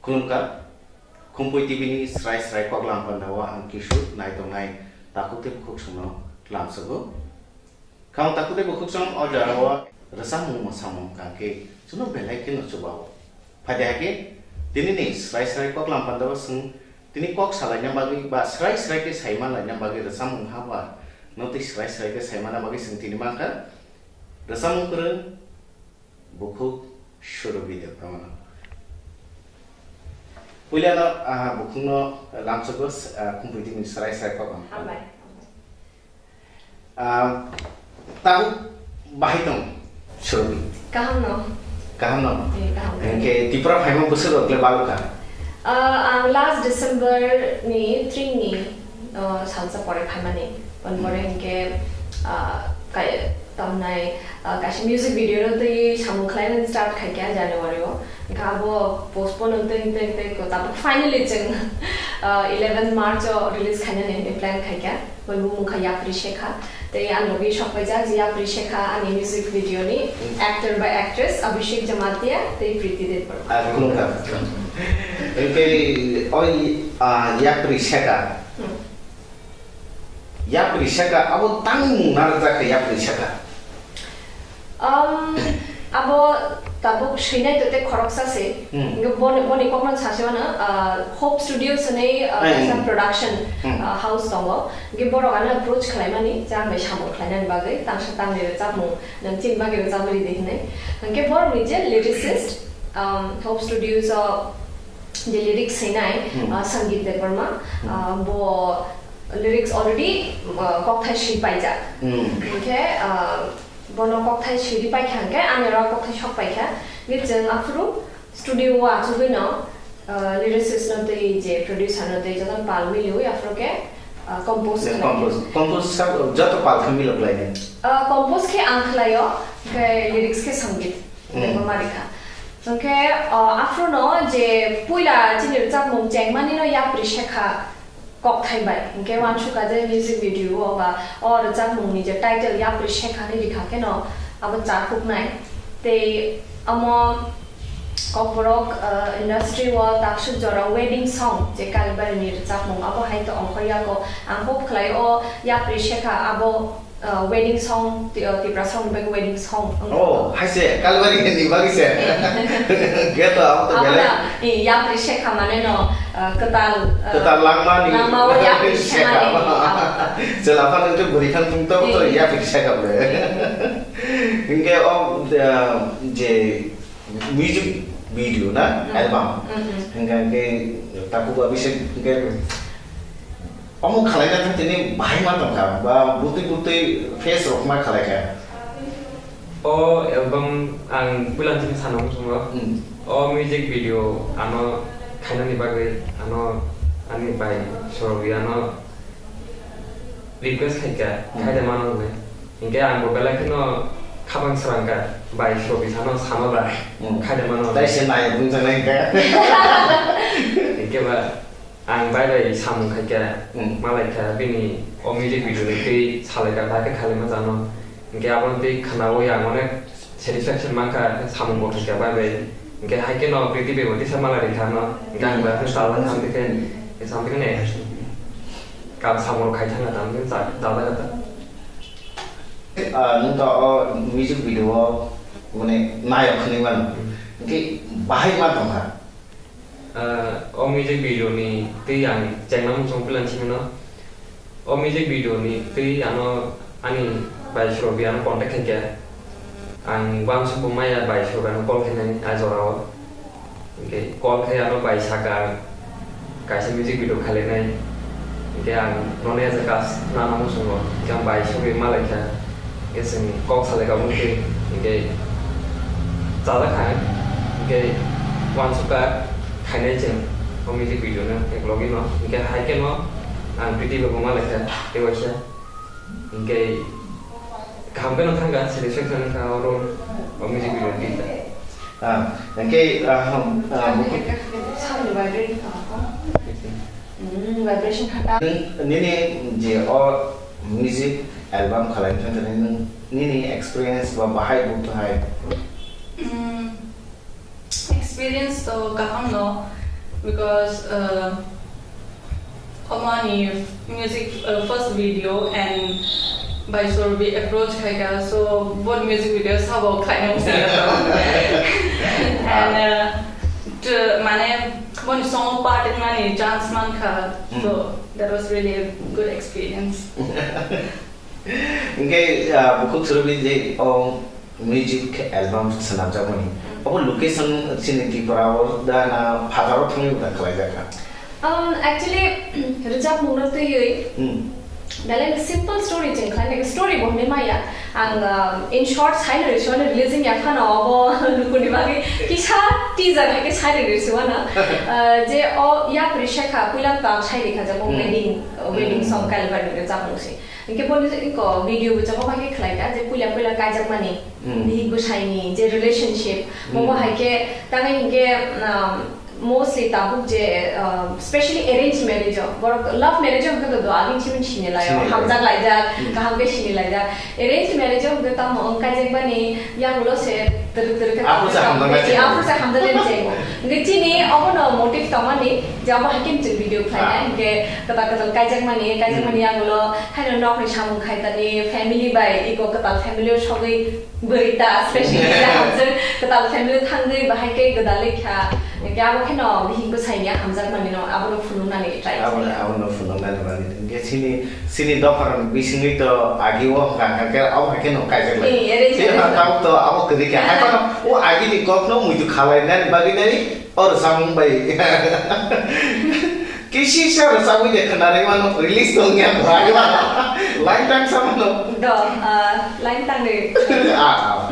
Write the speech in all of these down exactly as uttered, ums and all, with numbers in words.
Khulumkha, Khumpui T V ni srai srai koklam pandao ang Kishore naitongnai takhuk tei bukhuksongno lamsogo. Khang takhuk tei bukhuksong o jorao rwchapmung mwsamung kangkhe chwngno belai kheno chubao. Phaidi hakhe tini ni srai srai koklam pandao chwng tini kok salaina bagwi ba srai srai khe saima laina bagwi rwchapmung haba no tei srai srai khe saimana bagwi chwng tini mankha rwchapmung kwrwng Bukhuk Surobi Debbarmano. Puilano, ah, bukhukno lamsogo, ah, Khumpui T V ni srai srai koklam. Hambai. Ah, tabuk bahai tong Surobi? Kaham no. Kaham no? Eh, kaham. Hingke Tripura phaima bwswk rok le balo ka? Ah, ang last December ni three ni, ah, salsa pore phaimani. Pon pore hingke, ah, kai-, tamnai, ah, kaisa music video no twi samung khlaimani start khaikha January o. Hingke abo postpone wng twi, wng twi, wng twi ko tabuk finally chwng, ah, eleven March o release khainani hinwi plan khaikha. Bo bumung kha Yapri Shekha. Tei ang logi sok paijak je Yapri Shekha ani music video ni actor by actress Abhishek Jamatia tei Preeti Debbarma. Ah, khulumkha. Hingke oi, ah, Yapri Shekha. Hmm. Yapri Shekha, abo tangmung narwkjakha Yapri Shekha. Um, abo tabuk swinai to tei khoroksa se. Hmm. Hingke boni, boni kokno sachi mano, ah, Hope Studios hinwi, ah, hmm, kaisa production, hmm, ah, house tongo. Hingke borok ano approach khlaimani, je ang bai samung khlainani bagwi, tangsa tangni rwchapmung, nang chini bagwi rwchapmani de hinwi. Hingke borokni je lyricist, um, Hope Studios o je lyrics swinai, hmm, ah, Sangeet Debbarma, hmm, ah, bo lyrics already, ah, kokthai swi paijak. Hmm. Hingke, ah, bono kokthai swi ri paikha hingke, ani oro kokthai sok paikha. Hingke chwng aphuru studio o achugwi no, ah, lyricist no tei je producer no tei jotono pal miliwi aphuru khe, ah, compose khlai. Compose, compose sa-, joto pal khe milok lai. Ah, compose khe ang khlaio, hingke lyrics khe Sangeet, hmm, Debbarma rikha. Hingke, ah, aphuru no je puila chini rwchapmung chengmani no Yapri Shekha kokthai bai. Hingke uansukha je music video o ba o rwchapmungni je title Yapri Shekha hinwi rikha kheno abo chakuknai. Tei omo Kokborok, uh, industry o taksuk jora wedding song je Kalibari ni rwchapmung abo hai to ongkhorya ko. Ang hope khlai o Yapri Shekha abo, uh, wedding song, ti-, uh, Tiprasa rokni bagwi wedding song wngkha. Oh, hai se, Kalibari ni bagwi se. Hwnkhe to abo to belai. Abo na, eh, Yapri Shekha mane no, uh, kwtal, uh, kwtal langma ni langma o Yapri Shekha. Shekha ni, abo. Chwla phano wngkhe bwrwi phano wngkha to, eh, Yapri Shekha ble. Hwnkhe o, uh, je music video na, mm, album. Mm, mm. Hingke hingke takhuk ba bisi hingke omo khalaina thang tini bahai ma tongkha ba butui butui face rok ma khalaikha. O album ang puila thini sana muchungo. Mm. O music video ano khainani bagwi ano ani bai Sorobi ano request khaikha, hmm, khaide mano hwnwi. Hinkhe ang bo belai kheno khabang srangkha, bai Sorobi sano, sano da, hmm, khaide mano hwnwi. Tai se nai wngjaknai hinkhe. Hinkhe ba ang bai bai samung khaikha, hmm, malaikha, bini o music video ni twi salaikha, dakhe khalima jano. Hinkhe abono twi khnaui ang onek satisfaction mankha, samung bo khaikha bai bai. Hinkhe hai kheno Preeti bai bo tisa mala rikha no. Hinkhe ang bai khe salai samtwi khe, samtwi khe ne kam samung rok khai thangkha, tamo khe cha-, chajak kha ta. Ah, nwng to o music video o mane nayok hinwi mano. Hmm. Hinkhe bahai ma tongkha. Ah, o music video ni twi ang chengna muchung plan simi no. O music video ni twi ano ani bai Sorobi ano contact khaikha. Ang uansukgo maya bai Sorobi ano call khainani a jora o. Hinkhe call khai ano bai saka ang kaisa music video khailainai. Hinkhe ang nono yajakha nana muchungo. Hinkhe ang bai Sorobi malaikha. Hinkhe chwng kok salaikha mungtwi, hinkhe chajakha, hinkhe uansukha khainai chwng o music video no eklogwi no, hinkhe hai kheno ang Preeti bai bo malaikha tei waisa, hinkhe kaham kheno thangkha, satisfaction wngkha o role o music video ni. Ah, hinkhe, ah, ah, Sound vibrate kha. Mm, vibration kha ta. Nwng, nini je o music album khalai thang thani nwng nini experience ba bahai buktwhai? Mm, experience to kaham no. Because uh, Omani music uh, first video and by Sorbi approach khaika, so both music video sabo khlaina musi and uh, to, mane boni song part mani chance mankha, so that was really a good experience. Hingke bukhuk surubi je o music album swnamjakmani obo location chini Tripura o da na phataro thangwi da khlaijak kha? Um, actually, rwchapmungno twiwi belai simple story chwng khlainai, story bo hwnwi maya. Ang um, in short saino rwswano releasing ya phano obo lukuni bagwi kisa teaser hai khe saino rwswano. Uh, je o yapri sekha puila tam sai rikha jabo wedding wedding song Kalibari rwchapmung se. Hingke boni ko video bo jabo bai khe khlai ka je puila puila kaijakmani bihik bwsaini je relationship bo bo hai khe tangwi hingke um, mostly tabuk je uh, specially arranged marriage o borok love marriage o hingke do agin simin sini lai o hamjak laijak kaham ke sini laijak arranged marriage o hingke tamo wng kaijakmani yagulo se twrwk twrwk khe Aphuru se hamjaknai chengo. Aphuru se hamjaknai chengo. Hingke chini obono motive tongmani je abo hai khe chwng video khlainai hingke kwtal kwtal kaijakmani kaijakmani yagulo haino nokni samung khaitani family bai iko kwtal family o sogwi bwrwi ta specially hamjak kwtal family thangwi bahai khe gwdalwi kha hingke abo kheno bihik bwsaini hamjakmani no abono phunuknani try khlai. Abono phunuknani bagwi hingke chini Chini dopharok bisingwi to agi o hwnkha hwnkha khe abo hai khe no kaijak lai. Ee, arrange marriage. Chini tabuk to abo kwrwi kha. Hai phano o agi ni kok no muitu khalai nani bagwi nai o rwchapmung bai. Kisi sa rwchapmung de khwnarwi mano release tong ya bagwi mano. Line tang sa mano. Do, ah, line tang de. Ah, ah.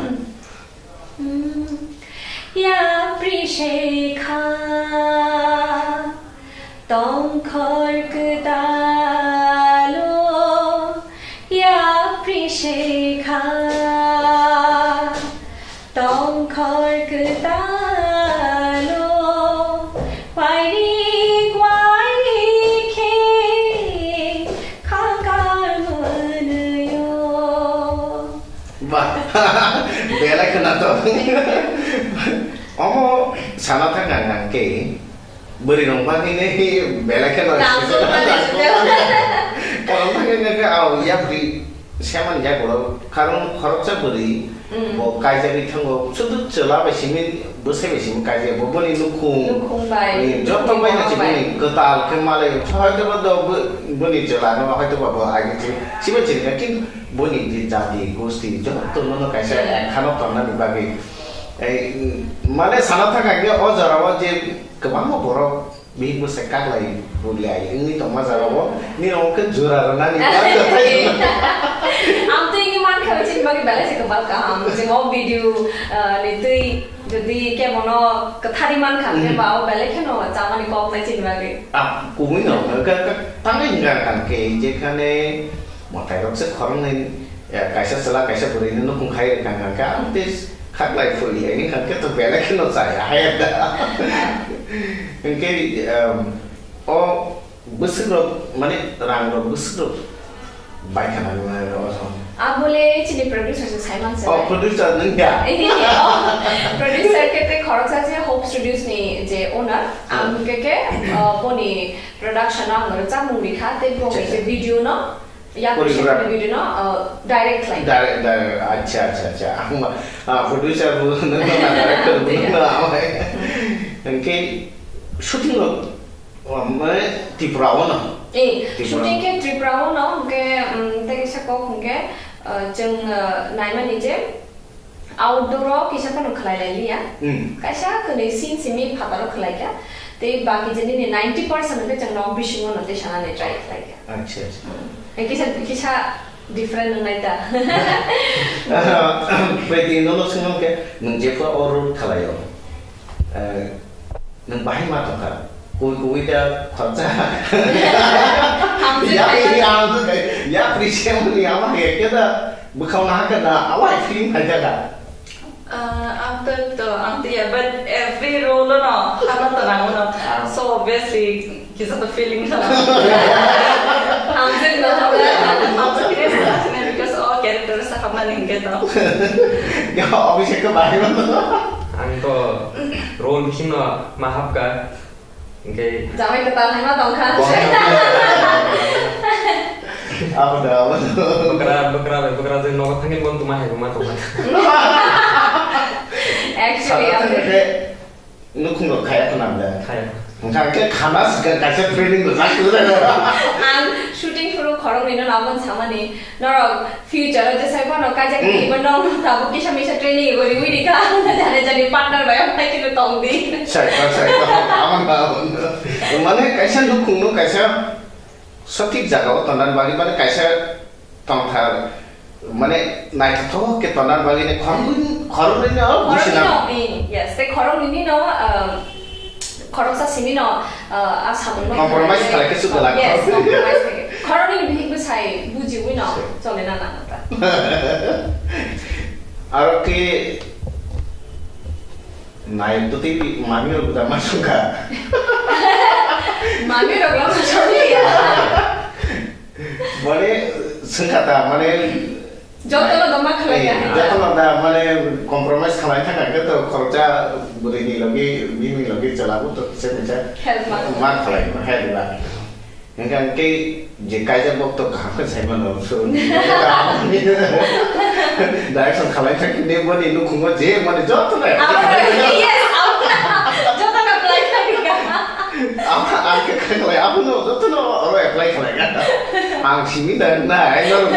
Yapri sekha tongkhor kwtalo yapri sekha tongkhor kwtalo wairik wairik khe khakar mwnwio. Ba, belai khwnathok. Omo sana thang ang ang khe bwrwi rok bagwi ni belai kheno. Karon thang ang khe au yapri seman yagulo karon khoroksa bwrwi bo kaijagwi thango sudu chwla bai simi bwsai bai simi kaijagwi bo boni nukhung. Nukhung bai. Joto bai na chiboni kwtal khe malai hoito ba do boni chwla no hoito ba bo agi chini sibai chini kintu Boni je jati, gosti, joto nono kaisa ek khano tonnani bagwi. Ei, mane sana thang khe o jorao je kwbangma borok bihik bwsai kaklai buliai wngwi tongma jorao nini omo khe jora rwnani. Ang twi wngwi mankha chini bagwi belai se kwbang kaham. Chwng o video, ah, ni twi jodi kebono kwthari mankha khe ba o belai kheno chamani kok nai chini bagwi. Ah, kubui no, ka, ka, tangwi hwnka khe jekhane Mwtairok se khoroknwi, eh, kaisa chwla kaisa bwrwino nukhung khai rwkha hwnkha khe, ang tei khaklai phuri hai wngkha khe to belai kheno chaya hai da. Hwnkhe, em, o bwswk rok mane rang rok bwswk rok bai khana nai o song. Abole chini producer se Simon se. O producer nung ya. Producer khe tei khoroksa se Hope Studios ni je owner. Ang hwnkhe khe, uh, boni production o ang rwchapmung rikha tei bo je video no Yakni Choreograph. Shakni video no, uh, direct khlai. Direct, direct, acha, acha, acha. Ang ma, ah, producer bo, no, no, director bo, no, no, amai. Hwnkhe shooting rok, oh, mane Tripura o no? Eh, Tripura. Shooting khe Tripura o no, hwnkhe, um, tei kisa kok hwnkhe, uh, chwng, uh, naimani je, Outdoor o kisa phano khlai lai liya. Hmm. Kaisa kwnwi scene simi phataro khlai kha. Tei baki je nini ninety percent hwnkhe chwng nok bisingo no tei sanani try khlai kha. Acha, acha. Eh, kisa, kisa different wngnai ta. Bai di nono swngam khe nwng jephru o role khlai o. Eh, Nwng bahai ma tongkha, kubui kubui da khoroksa. Hamjwk ya, hai ya, hamjwk hai. Ya, pressure ni ama hai khe da bwkhao na hakhe da, awai feeling hai da. Uh, ang to, to, ang to, yeah, but every role no, hano to nango no. Ah. So obviously, kisa to feeling no. Hamjwk no, hamjwk khe sa, because all characters sa hamna ningke to. Ya, obviously ke bahai ma. Ang to role bisingo ma hapka. Hingke jamai kwtal hai ma tongkha. Abo da, abo da. Bwkra, bwkra bai bwkra je nogo thangin bon tuma hai ma tongkha. Actually, Sana abo thangkhe nukhung rok khaya khna da. Khaya. Hingkha khe khana sikha kaisa training rok jak tu da. Ang shooting phuru khorok nino nabon samani. Norok future o jesai phano kaijak Hmm. di, bo nong tabuk kisa misa training bo riwi di kha, jani jani partner bai phai khe tong di. Sai, sai, sai, sai. Amo na, amo na. Mane kaisa nukhung no kaisa sothik jaga o tondan bagwi mane kaisa tongthar, mane naithothok khe tondan bagwi ne khoroknwi, khoroknwi no busi na. Khoroknwi no, eh, yes, te khoroknwi ni no, um, Khoroksa simi no, ah, a samung no Compromise khlai khe. Khlai khe chwng kwlak. Yes, compromise khlai khe. Khoroknwi ni bihik bwsai bujiwi no Sure. chole na nang ta. Aro khe nai to tei mami rok da ma sungkha. Mami rok no sungkha ya. Mane sungkha ta, mane Jotono da ma khlai ya. Eh, jotono da, mane, compromise khlai thangkha khe to khoroksa bwrwini logi, bini logi chwla bo to kisa misa Help ma. Ma khlai, help ba. Hingkha khe je kaijak bok to kaham khe sai mano, so, direction khlai thangkhe ne boni nukhungo je mane jotono. Abo, yes, abo. Jotono khlai thangkha. Abo ang khe khlai, abo no jotono oro apply khlai kha. Ang simi da na, ai no.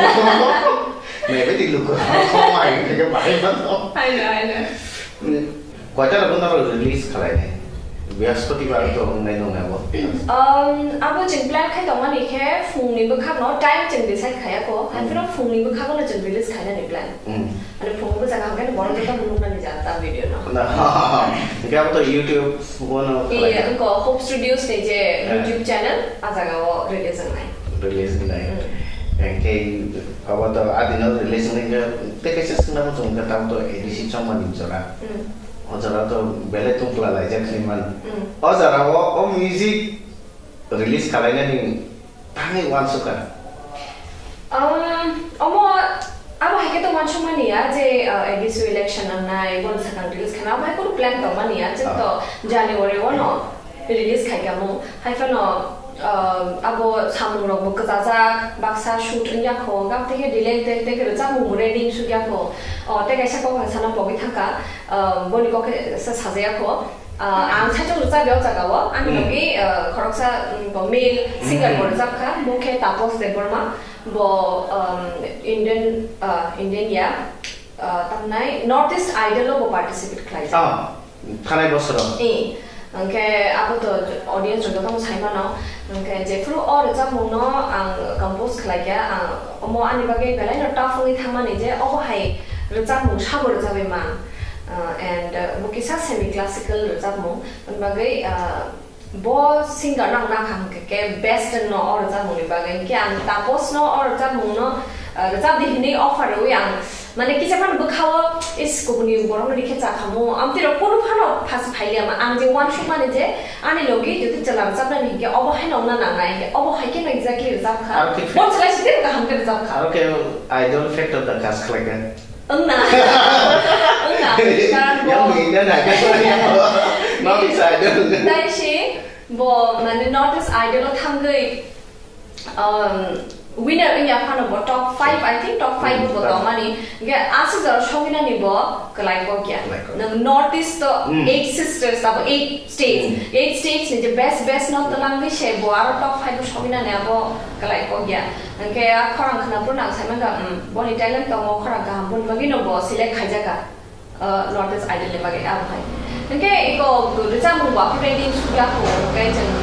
Maybe di luku. Oh my, kaya bahai man to. I know, I know. Koita rok no release khalai nai. Brihaspatibar to wngnai nung abo. Um, abo chwng plan khai tongmani khe phungni bwkhakno time chwng decide khaiya ko. Hai phano phungni bwkhakno chwng release khainani plan. Hmm. Ani phungni bwkhak hangkhe borok joto nuknani jaga ta video no. Na, hingke abo to YouTube bono khalai. Iya, ko Hope Studios ni je Eh. YouTube channel, a jaga o release wngnai. Release wngnai. Hmm. Hingke Abo to adino relation ni khe tei kaisa swngna muchung khe tamo to A D C chongmani jora. Mm. O jora to belai tungkla laijak hinwi mano. Mm. O jora o, o music release kalainani thangwi uansukha. Um, omo, abo hai khe to uansukmani ya je, uh, A D C election nangnai, bono sakang release khaina, abo hai kunu plan tongmani ya, chwng to Ah. January o no. Release khai kamo. Hai phano, ah, abo samung rok bo kwchajak, baksa shoot wngya kho, gam tei khe delay tei, tei khe rwchapmung bo ready wngsukya kho. O, tei kaisa kok ang sana pogwi thangkha, ah, boni kok khe sa-, sajaya kho. Ah, ang saichung rwchapya o jaga o, ani Hmm. logi, ah, khoroksa, mm, bo male singer bo Hmm. rwchapkha, bo khe Tapos Debbarma, bo, um, Indian, ah, Indian ya, ah, tamnai North East Idol o bo participate khlaijak. Ah. Thanai bosoro. Eh, hwnkhe abo to audience rok jotono sai mano. Hwnkhe jephuru o rwchapmungno ang compose khlai kha, ang omo ani bagwi belaino tough wngwi thangmani je obo hai rwchapmung sabo rwchapwi man. Uh, and, uh, bo kisa semi classical rwchapmung. Aboni bagwi, uh, Bo singer no ang nakha hwnkhe khe best no o rwchapmungni bagwi. Hinkhe ang Tapos no o rwchapmung no, ah, rwchap di hinwi offer rwui ang mane kisa phano bwkha-o is kubuni borok no rikhe chakhamu. Amtwi rok kunu phano phas phailiya ma. Ang je uansukmani je ani logi jodi chwla rwchapnani hinkhe obo haino wngna nangnai hinkhe obo hai kheno exactly rwchapkha. Aro khe Bo chwla sidi kaham khe rwchapkha. Aro khe idol factor da kas khlaikha. Wngna. Wngna. Karon bo Yang ni na na ka so yang bo. North East Idol. Dai si bo mane North East Idol o thangwi, um, winner wngya phano bo top five, I think top five Hmm, bo top. Tongmani. Ge aswk jora sogwinani bo kwlai kok ya. Kwlai kok. Nang North East to Hmm. eight sisters, abo eight states. Hmm. Eight states ni je best, best no twlangwi se bo aro top five o sogwinani abo kwlai kok ya. Hwnkhe a khorang khna phuru nang sai mankha, um, boni talent tongo, khorang kaham, boni bagwino bo select khaijaka, uh, North East Idol ni bagwi abo hai. Hwnkhe iko rwchapmung bo aphuru ready sukya kho, hwnkhe chwng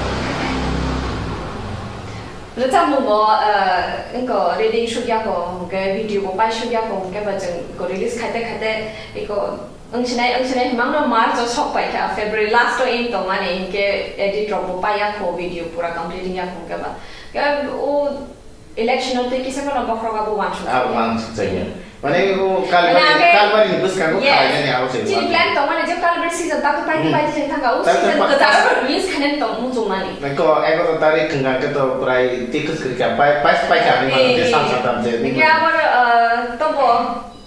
rwchapmung bo, uh, iko ready sukya kho, hwnkhe video bo pai sukya kho, hwnkhe ba chwng iko release khaite khaite iko wngsinai, wngsinai himang no March o sok pai kha, February last o aim tongmani, hwnkhe edit rok bo paiya kho, video pura complete wngya kho, hwnkhe ba. Hwnkhe o Election o tei kisa phano bokhorok abo uansuk Ah, chaya. Uansuk chaya. Mane o Kalbari, Mane age, Kalbari ni bwskango yes. Khlainani abo se Chini uansuk. Plan tongmani je Kalbari season takhuk pai Hmm. Pai thang thang o Takhuk season pai- kwtal release khainani tong muchungmani. Ko egaroh tarik hwnkha khe to prai tei kwswk kwrwi kha, pai, pai, pai kha hinwi mano je Eh, sam eh. Satam je. Hwnkhe abo, uh, tobo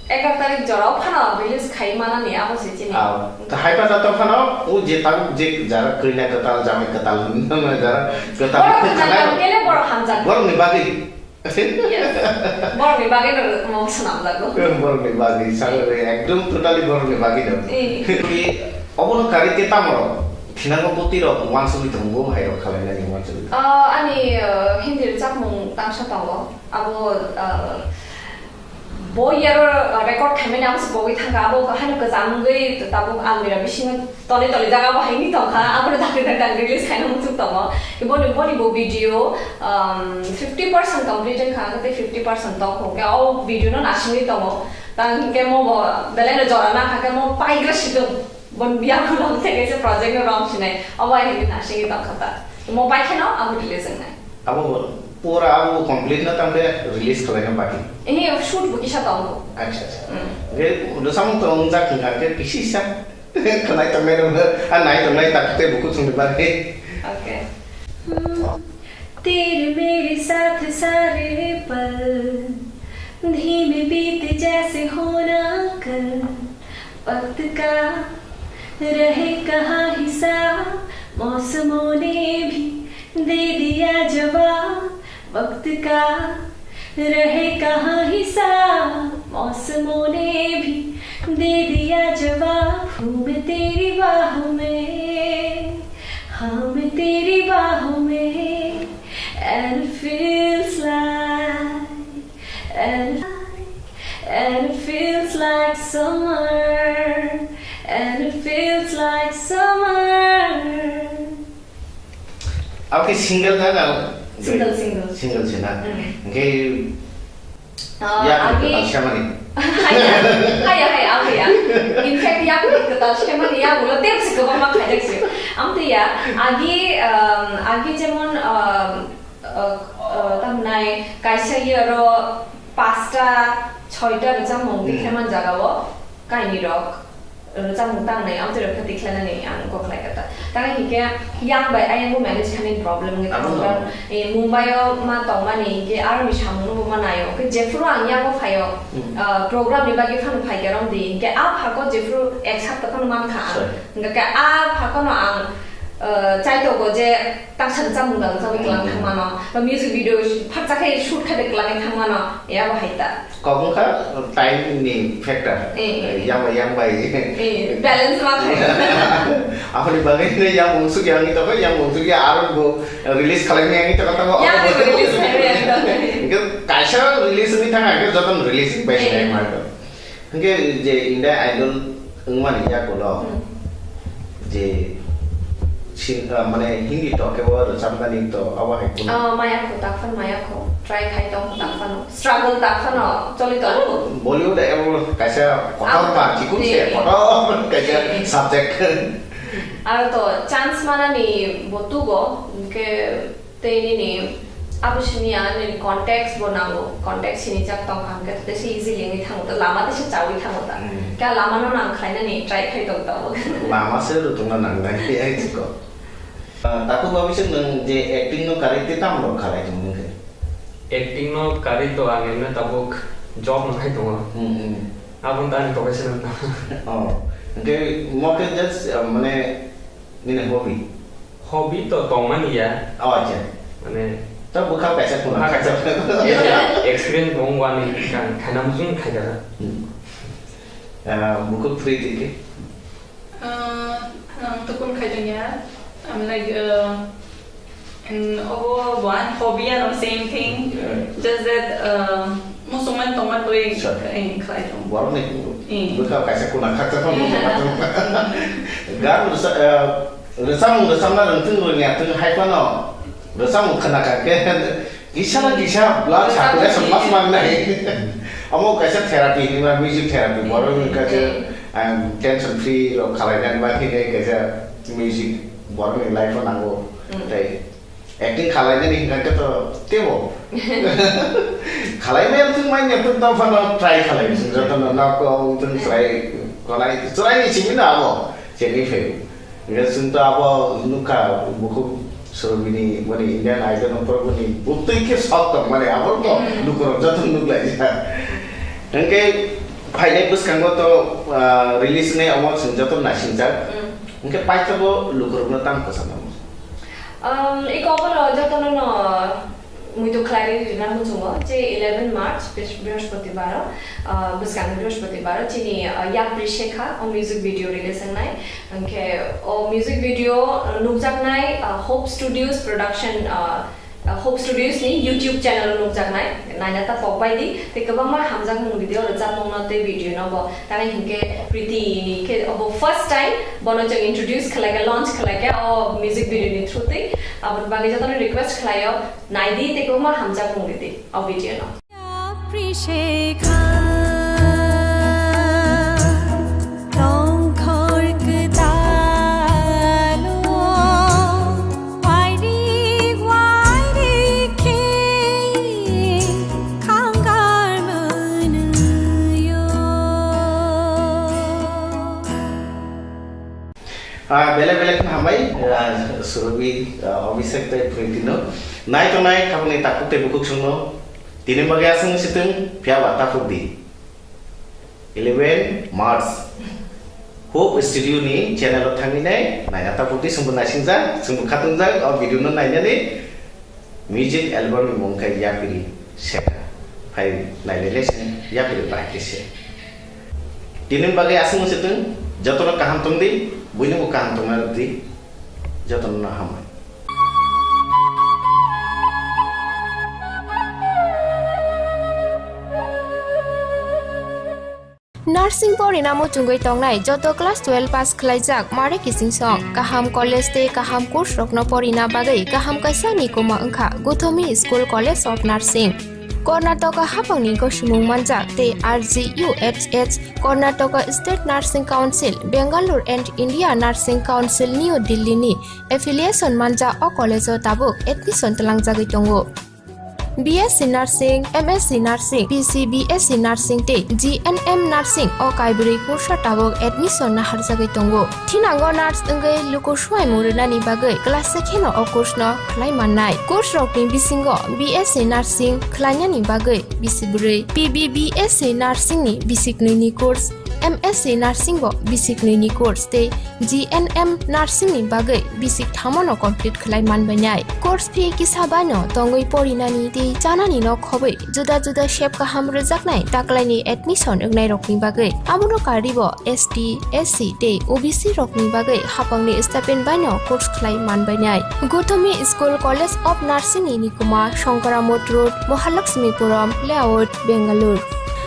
Egaroh tarik jorao phano release khai manani abo se chini. Ah, haipa jatong phano o je tabuk je jara kwina kwtal, jamai kwtal hinwi jara kwtal Borok hinwi khanai. Khanai kele borok hamjak. Borokni bagwi. Yes. Borokni bagwi no mo swnamjago. Borokni bagwi, sagwi ekdom totally borokni bagwi no. Eh. Obono karwi khe tamo rok? Thinango bwtwi rok uansugwi tongo, hai rok khalai nani uansugwi. Ah, ani, ah, Hindi rwchapmung tangsa tongo. Abo, ah, Bo yaro, uh, record khaimani abo se pogwi thangkha, abo haino kwcham wngwi tabuk almira bisingo toli toli jaga bo haini tongkha, abono dakti dakti ang release khaina muchung tongo. Boni, boni bo video, um, fifty percent complete wngkha, tei fifty percent tongkha, hwnkhe o video no nasingwi tongo. Tang hinkhe mo bo belai no jora nangkha khe mo paigra situng. Bon biya khulum theke se project no rom sinai. Obo ai hini nasing tong khata. Mo pai kheno abo release wngnai. Abo pura abo complete na tambe release khlaina baki. Ini shoot bo kisa tongo. Acha, acha. Mm. Ge do samung to ungjak hingka ke kisi sa. Khnai tongnai no, a nai tongnai tak te buku sung baki. Okay. तेरे मेरे साथ सारे पल धीमे बीते जैसे हो ना कल। वक्त का रहे कहाँ हिसाब, मौसमों ने भी दे दिया जवाब। वक्त का रहे कहाँ हिसाब, मौसमों ने भी दे दिया जवाब। हूँ मैं तेरी बाहों में, हाँ मैं तेरी बाहों में। And it feels like, and, and it feels like summer, and it feels like summer. Oke, single na, na? Single, single. Single sih, na. Hmm. Oke. Ah, ya, agi. Kita siapa nih? Haya, haya, haya, aku ya. In fact, ya, aku kita siapa nih? Ya, aku lo tiap sih kebang mak aja sih. Am tuh ya, agi, em, agi cuman, em, eh, eh, tamnai kaisa yero pasta, choita rwchapmung Hmm. tikhe man jaga o kaini rok rwchapmung tangnai amtwi rok khe tikhlainani ang kok khlai kha ta. Tang hinkhe yang bai ayang bo manage khainani problem wngwi Abo tongo no. Karon, eh, Mumbai o ma tongmani hinkhe aroni samung no bo ma naio. Hinkhe jephuru ang yago phaio, Hmm. eh, program ni bagwi phano phaikhe romdi hinkhe a phago jephuru ek sapta phano mankha ang. Sure. Hinkhe a phago no ang, eh, chaitogo je Taksa rwchapmung da rwchapwi tlang Hmm. thangmano, ba music video phatsa khe shoot khe de kwlangwi thangmano, ya bo hai ta. Kok wngkha time ni factor. Eh, eh. Yang bai, yang bai. Eh, balance ma khai. Aboni bagwi hwnwi yang unsuk yang ni tokha, yang unsuk ya aro bo release khalai yang ni tokha tamo. Ya, abo bo release khai ya. Hingke kaisa release ni thang hingke joto release bai Eh. Sai ma do. Hingke je India Idol wngmani yakulo Hmm. je sin-, ah, mane Hindi to kebo rwchapmani to abo hai kuno. Ah, maya kho, tak phano maya kho. Try khai tong kho, tak phano. Struggle tak phano choli tongo. Bollywood ebo kaisa kotor Ah, ba, chikun se eh. Kotor kaisa Eh. Subject. Aro to chance manani bo tugo, hingke Tei nini abo simi ya nini contacts bo nango, contacts sini jak tong kha hwnkhe tei se easily wngwi thango, to lama tei se chawi thango ta. Hmm. Khe lama no nang khlainani try khai tong tongo. Lama se rwtwkna nangnai, ai chiko. Ah, takhuk babu se nwng je acting no karwi tei tamo rok khalai tong wngkhe? Acting no karwi to ang emne tabuk job no khai tongo. Hmm, hmm. Aboni tani professional ta. Oh, hwnkhe mo khe just, ah, mane nini hobby? Hobby to tongmani ya. Oh, acha. Mane ta bwkha kaisa khuna. Bwkha kaisa. Experience bo wngwani kha-, khaina muchung khaikha. Hmm. Ah, bukhuk free tike? Ah, ang tukun khaitong ya. I'm like, uh, and obo bo ani hobby ano same thing. Yeah. Just that, uh, musungman tongman bwi Sure. eh, khlai tong. Borok ni Eh. Bwkha kaisa kuna khaksa tong. Gan rwsa-, eh, Rwchapmung rwchapna rwngthung rwngya thung hai phano rwchapmung khna kha khe kisa na kisa blood circulation mas mangnai. Omo kaisa therapy hinma music therapy borok ni kaisa, um, tension free rok khalai nani bagwi kaisa music borok ni life o nango. Mm. Tei acting khalai nani hinka khe to tebo khalai mai thung mai thung tong phano try khalai joto no nok tong trai kolai chwrai ni simi no abo chengwi phai. Hingke chwng to abo nukha, bukhuk Surabhini, mani Indian Idol no porok boni butwi khe sok tong mani, abo to Hmm. lukurok joto nuklaijak. Hingke Phainai bwskango to, ah, release wngnai omo chwng joto naisingjak. Mm. Hwnkhe paithago lukurokno tamo kwchangma? Um, iko obono jotono no muitu khlai rina muchungo je eleven March, Bris-, Brihaspotibaro, ah, bwskang Brihaspotibaro chini, ah, Yapri Shekha o music video release wngnai. Hwnkhe o music video, ah, nukjaknai, ah, Hope Studios Production, ah, Hope Studios ni YouTube channel o nukjaknai, naina ta pokbai di, tei kwbangma hamjakmung video rwchapmung no tei video no bo tanai hinkhe Priti ni khe obo first time bono chwng introduce khlaikha, launch khlaikha o music video ni through tei. Aboni bagwi jotono request khlaio, naidi tei kwbangma hamjakmung ridi o video no. Ah, belai belai kheno hambai, ah, Surabhi, ah, Abhishek tei Pritino. Nai tongnai khapangni takhuk tei bukhuk songno. Tini bagwi aswk wng sitwng, phiya ba takhuk di. Eleven March. Hope Studio ni channel o thangwi nai, naina takhuk di, chwngbo naisingjak, chwngbo khatungjak, o video no nainani. Music album ni mung khe Yapri Shekha. Phai nailele se Yapri bahai khe se. Tini bagwi aswk wng sitwng, jotono kaham tong di, buino bo kaham tongna rw di, jotono no hambai. Nursing porina muchungwi tongnai joto class twelve pass khlaijak mare kichingsong, kaham college tei kaham course rokno porina bagwi kaham kaisa ni kuma wngkha Guthomi School College of Nursing. Karnataka haphangni gosimung manjak tei R G U H S, Karnataka State Nursing Council, Bangalore and India Nursing Council, New Delhi ni affiliation manjak o college o tabuk admission twlangjagwi tongo. B S C Nursing, M S C Nursing, P C B S C Nursing tei G N M Nursing o kaibrwi course o tabuk admission naharjagwi tongo. Thinango nurse wngwi luku swmaimung rwnani bagwi class se kheno o course no khlai mannai. Course rokni bisingo B S C Nursing khlainani bagwi bisi bwrwi, P B B S C Nursing ni bisi knwi ni course, M S C Nursing bo bisi knwi ni course tei G N M Nursing ni bagwi bisi thamo no complete khlai manbainai. Course fee kisa bai no tongwi porinani tei chanani no khobwi juda juda sep kaham rwjaknai taklaini admission wngnai rokni bagwi. Abono karwi bo S T, S C tei O B C rokni bagwi haphangni stipend bai no course khlai manbainai. Guthomi School College of Nursing ni nikuma Shankaramot Road, Mahalakshmipuram Layout, Bangalore.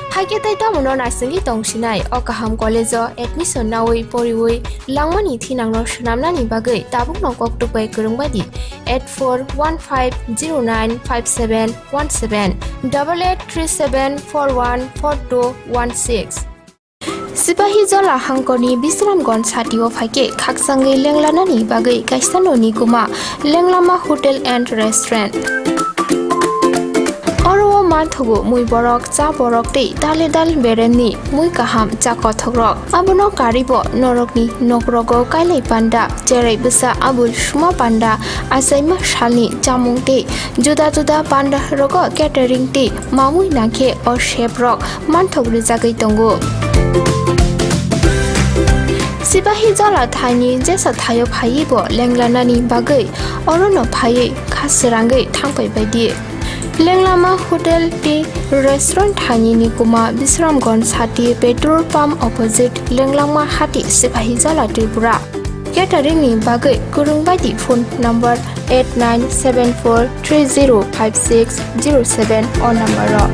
Haikhe tei tamo no naisingwi tongsinai o kaham college o admission nawi poriwi langmani thinangno swnamnani bagwi tabukno koktwk bai kwrwng bai di eight four one five zero nine five seven one seven, double eight three seven four one four two one six. Sipahijola hangkorni Bisramganj satio phaikhe khakchangwi lenglanani bagwi kaisa noni kuma Lenglama Hotel and Restaurant. Oro o manthogo mui borok, cha borok tei dale dal beremni mui kaham cha kothokrok. Abono karwi bo norokni nokrogo kailai panda, cherai bwsa abul suma panda, achaima salni chamung tei juda juda panda rogo catering tei mamui nangkhe o chef rok manthok rwjagwi tongo. Sipahijola thaini jesa thaio phaiwi bo lenglanani bagwi orono phaiwi kha srangwi thangpai bai di. Lenglama Hotel tei Restaurant thaini nikuma Bisramganj sati petrol pump opposite Lenglama hati Sipahijola Tripura. Catering ni bagwi kwrwng bai di phone number eight nine seven four three zero five six zero seven o number o.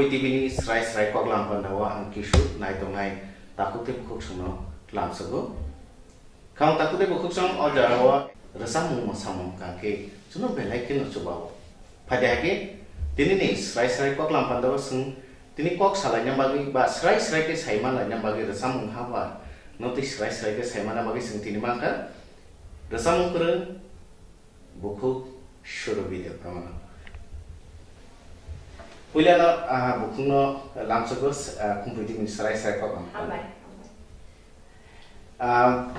T V ni srai srai koklam pandao ang kisu naitongnai takhuk tei bukhuksongno lamsogo. Khang takhuk tei bukhuksong o jorao rwchapmung mwsamung kangkhe chwngno belai kheno chubao. Phaidi hai khe tini ni srai srai koklam pandao chwng tini kok salaina bagwi ba srai srai khe saima laina bagwi rwchapmung haba no tei srai srai khe saimana bagwi chwng tini mankha rwchapmung kwrwng Bukhuk Surobi Debbarmano. Puilano, ah, bukhukno lamsogo, ah, Khumpui Dibini srai srai koklam. Hambai. Ah,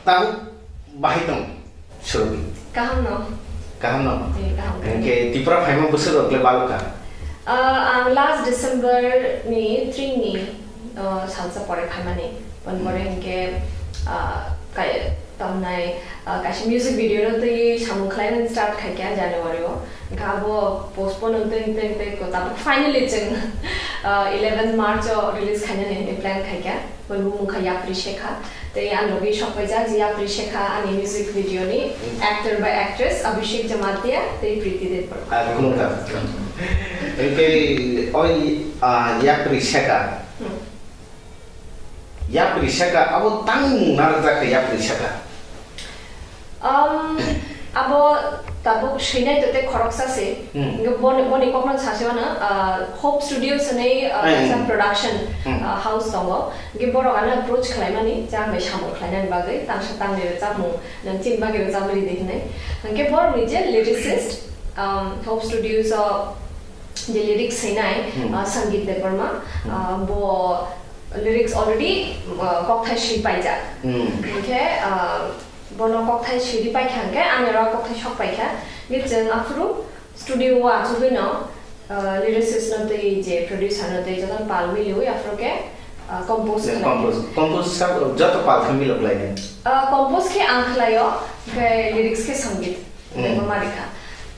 tabuk bahai tong Surobi? Kaham no. Kaham no? Eh, kaham. Hwnkhe Tripura phaima bwswk rok le balokha? Ah, ang last December ni three ni, ah, salsa pore phaimani. Pon pore hwnkhe, ah, kai-, tamnai, ah, kaisa music video no twi samung khlaimani start khaikha January o. Hwnkhe abo postpone wngtwi, wngtwi, wngtwi, ko tabuk finally chwng, ah, eleven March o release khainani hwnwi plan khaikha. Bo bumung kha Yapri Shekha. Tei ang logi sok paijak je Yapri Shekha ani music video ni actor by actress Abhishek Jamatia tei Priti Debbarma. Ah, khulumkha. Hwnkhe oi, ah, Yapri Shekha. Hmm. Yapri Shekha, abo tangmung narwkjak khe Yapri Shekha? Um, abo tabuk swinai to tei khoroksa se. Hmm. Hwnkhe boni, boni kokno sasimano, ah, Hope Studios hwnwi, ah, Hmm. kaisa production, Hmm. ah, house tongo. Hwnkhe borok ano approach khlaimani, je ang bai samung khlainani bagwi, tangsa tangni rwchapmung, nang chini bagwi rwchapwi ridi hwnwi. Hwnkhe borokni je lyricist, um, Hope Studios o je lyrics swinai, Hmm. ah, Sangeet Debbarma, Hmm. ah, bo lyrics already, ah, kokthai swi paijak. Hmm. Hwnkhe, ah, bono kokthai siri paikha hwnkhe, ani oro kokthai sok paikha. Hwnkhe chwng aphuru studio o achugwino, ah, lyricist no tei je producer no tei jotono pal miliwi aphuru khe, ah, compose khlai. Compose, compose sa-, joto pal khe milok lai. Ah, compose khe ang khlaio, hwnkhe lyrics khe Sangeet Hmm. Debbarma rikha.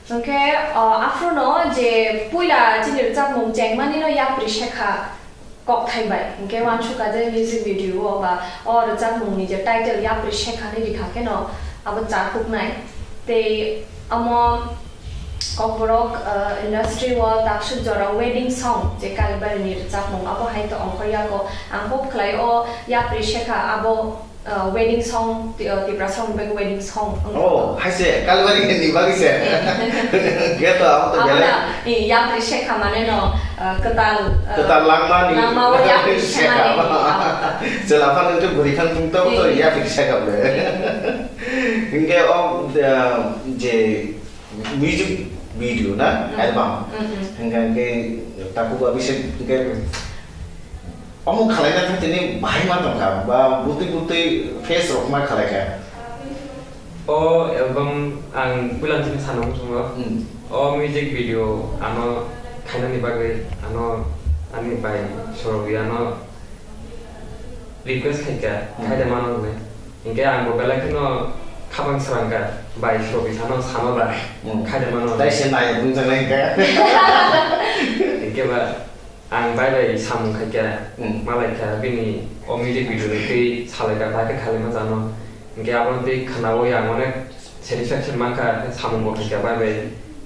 Hwnkhe, ah, aphuru no je puila chini rwchapmung chengmani no Yapri Shekha kokthai bai. Hwnkhe uansukha je music video o ba o rwchapmungni je title Yapri Shekha hinwi rikha kheno abo chakuknai. Tei omo Kokborok, uh, industry o taksuk jora wedding song je Kalibari ni rwchapmung abo hai to ongkhor yago. Ang hope khlai o Yapri Shekha abo, uh, wedding song, ti-, uh, Tiprasa rokni bagwi wedding song wngkha. Oh, hai se Kalibari ni bagwi se. Ge to abo to Abo belai. Na, eh, Yapri Shekha mane no, uh, kwtal, uh, Kwtal langma ni. Langma o Yapri Shekha mane. Chwla phano tei bwrwi phano tong tong to Yapri Shekha le. Hingke o, uh, je music video na, album. Hingke hingke takhuk ba bisi hingke omo khalai na tini bahai ma tongkha, ba butui butui face rok ma khalai kha. O album ang puila chini sana muchungo. O music video ano khainani bagwi ano ani bai Sorobi ano request khaikha, khaide mano hwnwi. Hinkhe ang bo belai kheno khabang srangkha, bai Sorobi sano, sano ba, khaide mano hwnwi. Tai se nai bung jangnai hinkhe. Hinkhe ba ang bai bai samung khaikha, malaikha, bini o music video ni twi salaikha, bai khe khalaima jano. Hinkhe abono twi khnaui ang onek satisfaction mankha, samung bo khaikha bai bai.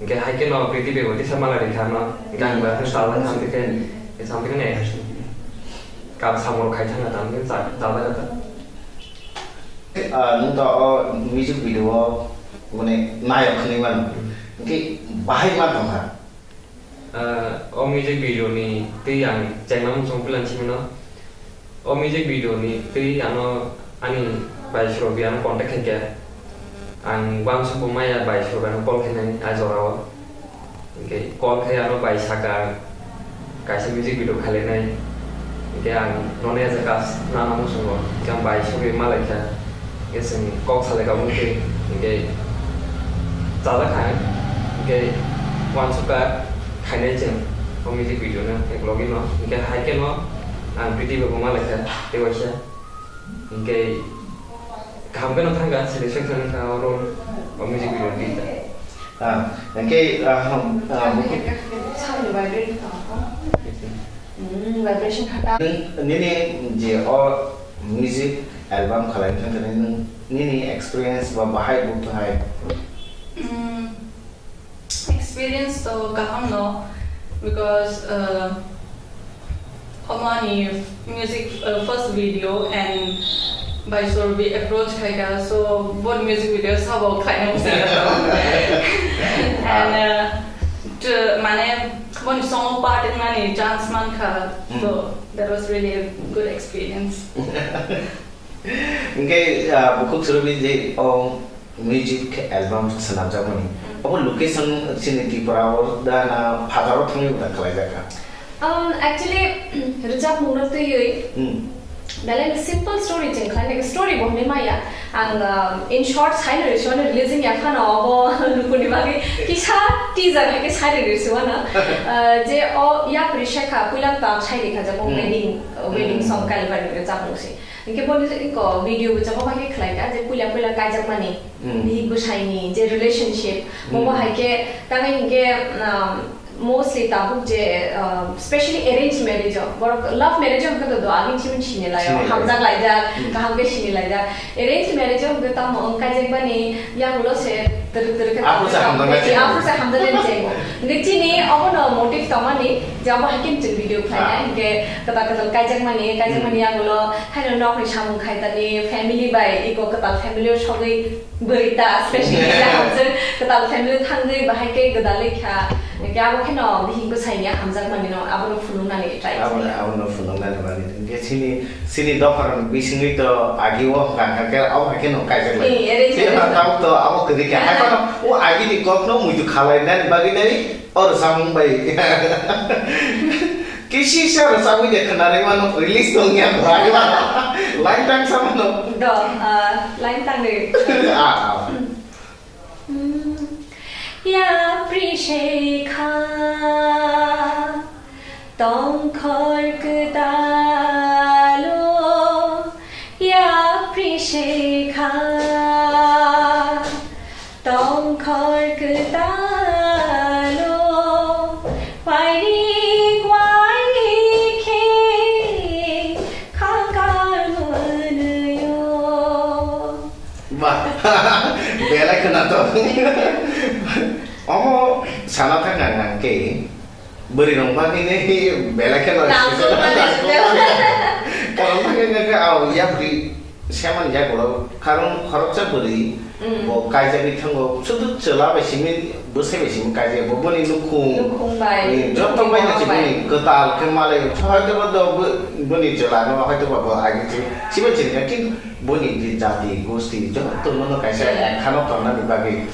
Hinkhe hai kheno Priti Bebo tisa malai rikha ano, hinkhe ang bai khe salai samtwi khe, samtwi khe nai kha. Kab samung rok khai thangkha, tamo khe cha-, chalai kha. Ah, nwng to o music video o, mane, nayok hinwi mano. Hinkhe bahai ma tongkha. Ah, o music video ni twi ang chengna muchung plan simino. O music video ni twi ano ani bai Sorobi ano contact khaikha. Ang uansukgo maya bai Sorobi ano call khainani a jorao. Hinkhe call khai ano bai sakha kaisa music video khailainai. Hinkhe ang nono ya jaka nana muchungo. Hinkhe ang bai Sorobi malaikha. Hinkhe chwng kok salai kabung khe, hinkhe chajak hai, hinkhe uansukha khainai chwng o music video no, ek logi no, hinkhe hai khe no ang video bo malaikha, tei waisa, hinkhe kaham khe no thangkha, satisfaction wngkha o role, o music video ni. Ah, hinkhe, ah, ah, Samni vibrate kha. Mm, vibration kha ta. Nwng, nini je o music album khalai thang thani nwng nini experience ba bahai bo thai? Mm, experience to kaham no, because, uh, Omo ani music, uh, first video and by Sorbi approach khaika, so bo music video sabo khaina muchungya. And, uh, to, mane, boni song part wngmani chance mankha, so that was really a good experience. Hingke, ah, bukhuk Sorbi je o music album swnamjakmani. Obo location chini Tripura o da na Phatar o thangwi da khlaijak kha? Um, actually, rwchapmung no twiwi, hmm, belai simple story chwng khlainai, story bo hwnwi maya. Ang, um, in short, saino releasing ya phano obo lukuni bagwi kisa teaser hai khe sai rwgwi se wano. Uh, je o yapri sekha puila ta sai rikha jabo wedding, wedding song Kalibari rwchapmung se. Hingke boni ko video bo jabo hai khe khlai kha, je puila puila kaijakmani, hmm, bihik bwsaini je relationship, bo bo, hmm, hai khe tangwi hingke, um, mostly tabuk je, um, specially arranged marriage o, borok love marriage o hingke do, do agin chiming sini lai o, sini lai, hamjak laijak, hmm, kaham khe sini laijak. Arranged marriage o hingke tamo wng kaijakmani, yagulo se twrwk twrwk khe aphuru se hamjaknai, aphuru se hamjaknai chengo. Hingke chini obono motive tongmani, je abo hai khe chwng video khlainai, ah, hingke kwtal kwtal kaijakmani, kaijakmani, hmm, yagulo haino nokni samung khaitani, family bai iko kwtal family o sogwi bwrwi ta, specially hamjak kwtal family thangwi bahai khe gwdalwi kha, hingke abo kheno bihik bwsaini hamjakmani no abono phunuknani try khainai. Abono phunuknani bagwi hingke chini Chini dopharok bisingwi to agi o hwnkha hwnkha khe abo hai khe no kaijak lai. Eh, arrange, chini arrange. Tamo to abo kwrwi kha. Hai phano o agi ni kok no muitu khalai nani bagwi nai o rwchapmung bai. Kisi sa rwchapwi de khwnarwi mano, release tong ya bai mano. Line tang sa mano. Do, ah, line tang de. Ah, ah. Yapri sekha tongkhor kwtalo, yapri sekha tongkhor kwtalo, wairi wairi khe khakar mwnwio. Ba, belai khwna to. Omo sana thang ang ang ke, bwrwi rong bagwi ne belai kheno. Nangkukmani sibyo. Karon thang ang ke, au, yapri seman jago, karon khoroksa bwrwi, mm, bo kaijagwi thango, sudu chwla bai simi, bwsai bai simi kaijagwi, bo boni nukhung, nukhung bai, eh, joto nukhung bai na bai. Boni kwtal khe malai, hoito ba do bo-, boni chwla no, hoito ba bo agi si, sibo chini, kintu boni je jati, gosti, joto no kaisa, yeah, ek khano tonnani bagwi.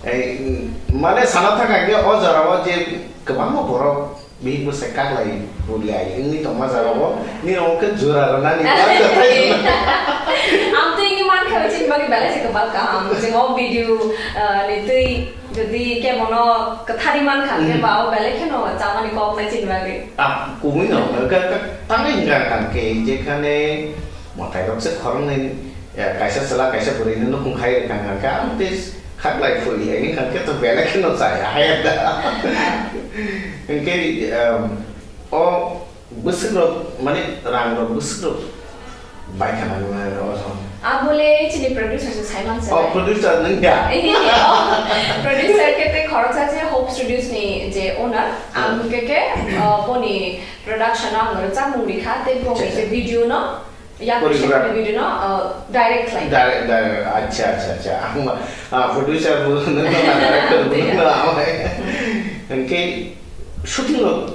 Ei, mm, mane sana thang ang ke o jora o je kwbangma borok bihik bwsai kaklai, buliai wngwi tongma jora o, nini omo khe jora rwnani. Ang twi wngwi mankha, chini bagwi belai se kwbang kaham. Chwng o video, ah, ni twi jodi kebono kwthari mankha, mhm, khe ba o belai kheno chamani kok nai chini bagwi. Ah, kubui no, ka, ka, tangwi hwnka ang khe, jekhane mwtai rok se khoroknwi, ya, kaisa chwla, kaisa bwrwi no nukhung khai rwkha hwnka khe, ang tei khaklai phuri, ya, hwnka khe to belai kheno chaya, haya da. Hwnkhe, um, o bwswk rok, mane, rang rok bwswk rok bai khana nai o song. Abole chini producer se Simon se. Oh, producer nang ya? Eh, oh, producer khe tei khoroksa se Hope Studios ni je owner, hmm, ang khe khe, uh, boni production ang rwchapmung rikha, tei boni je video no, ya, choreograph, video no, uh, direct khlai. Direct, direct, acha, acha, acha. Ang ma, ah, producer bo nang na director bo nang na amai. Hwnkhe shooting rok,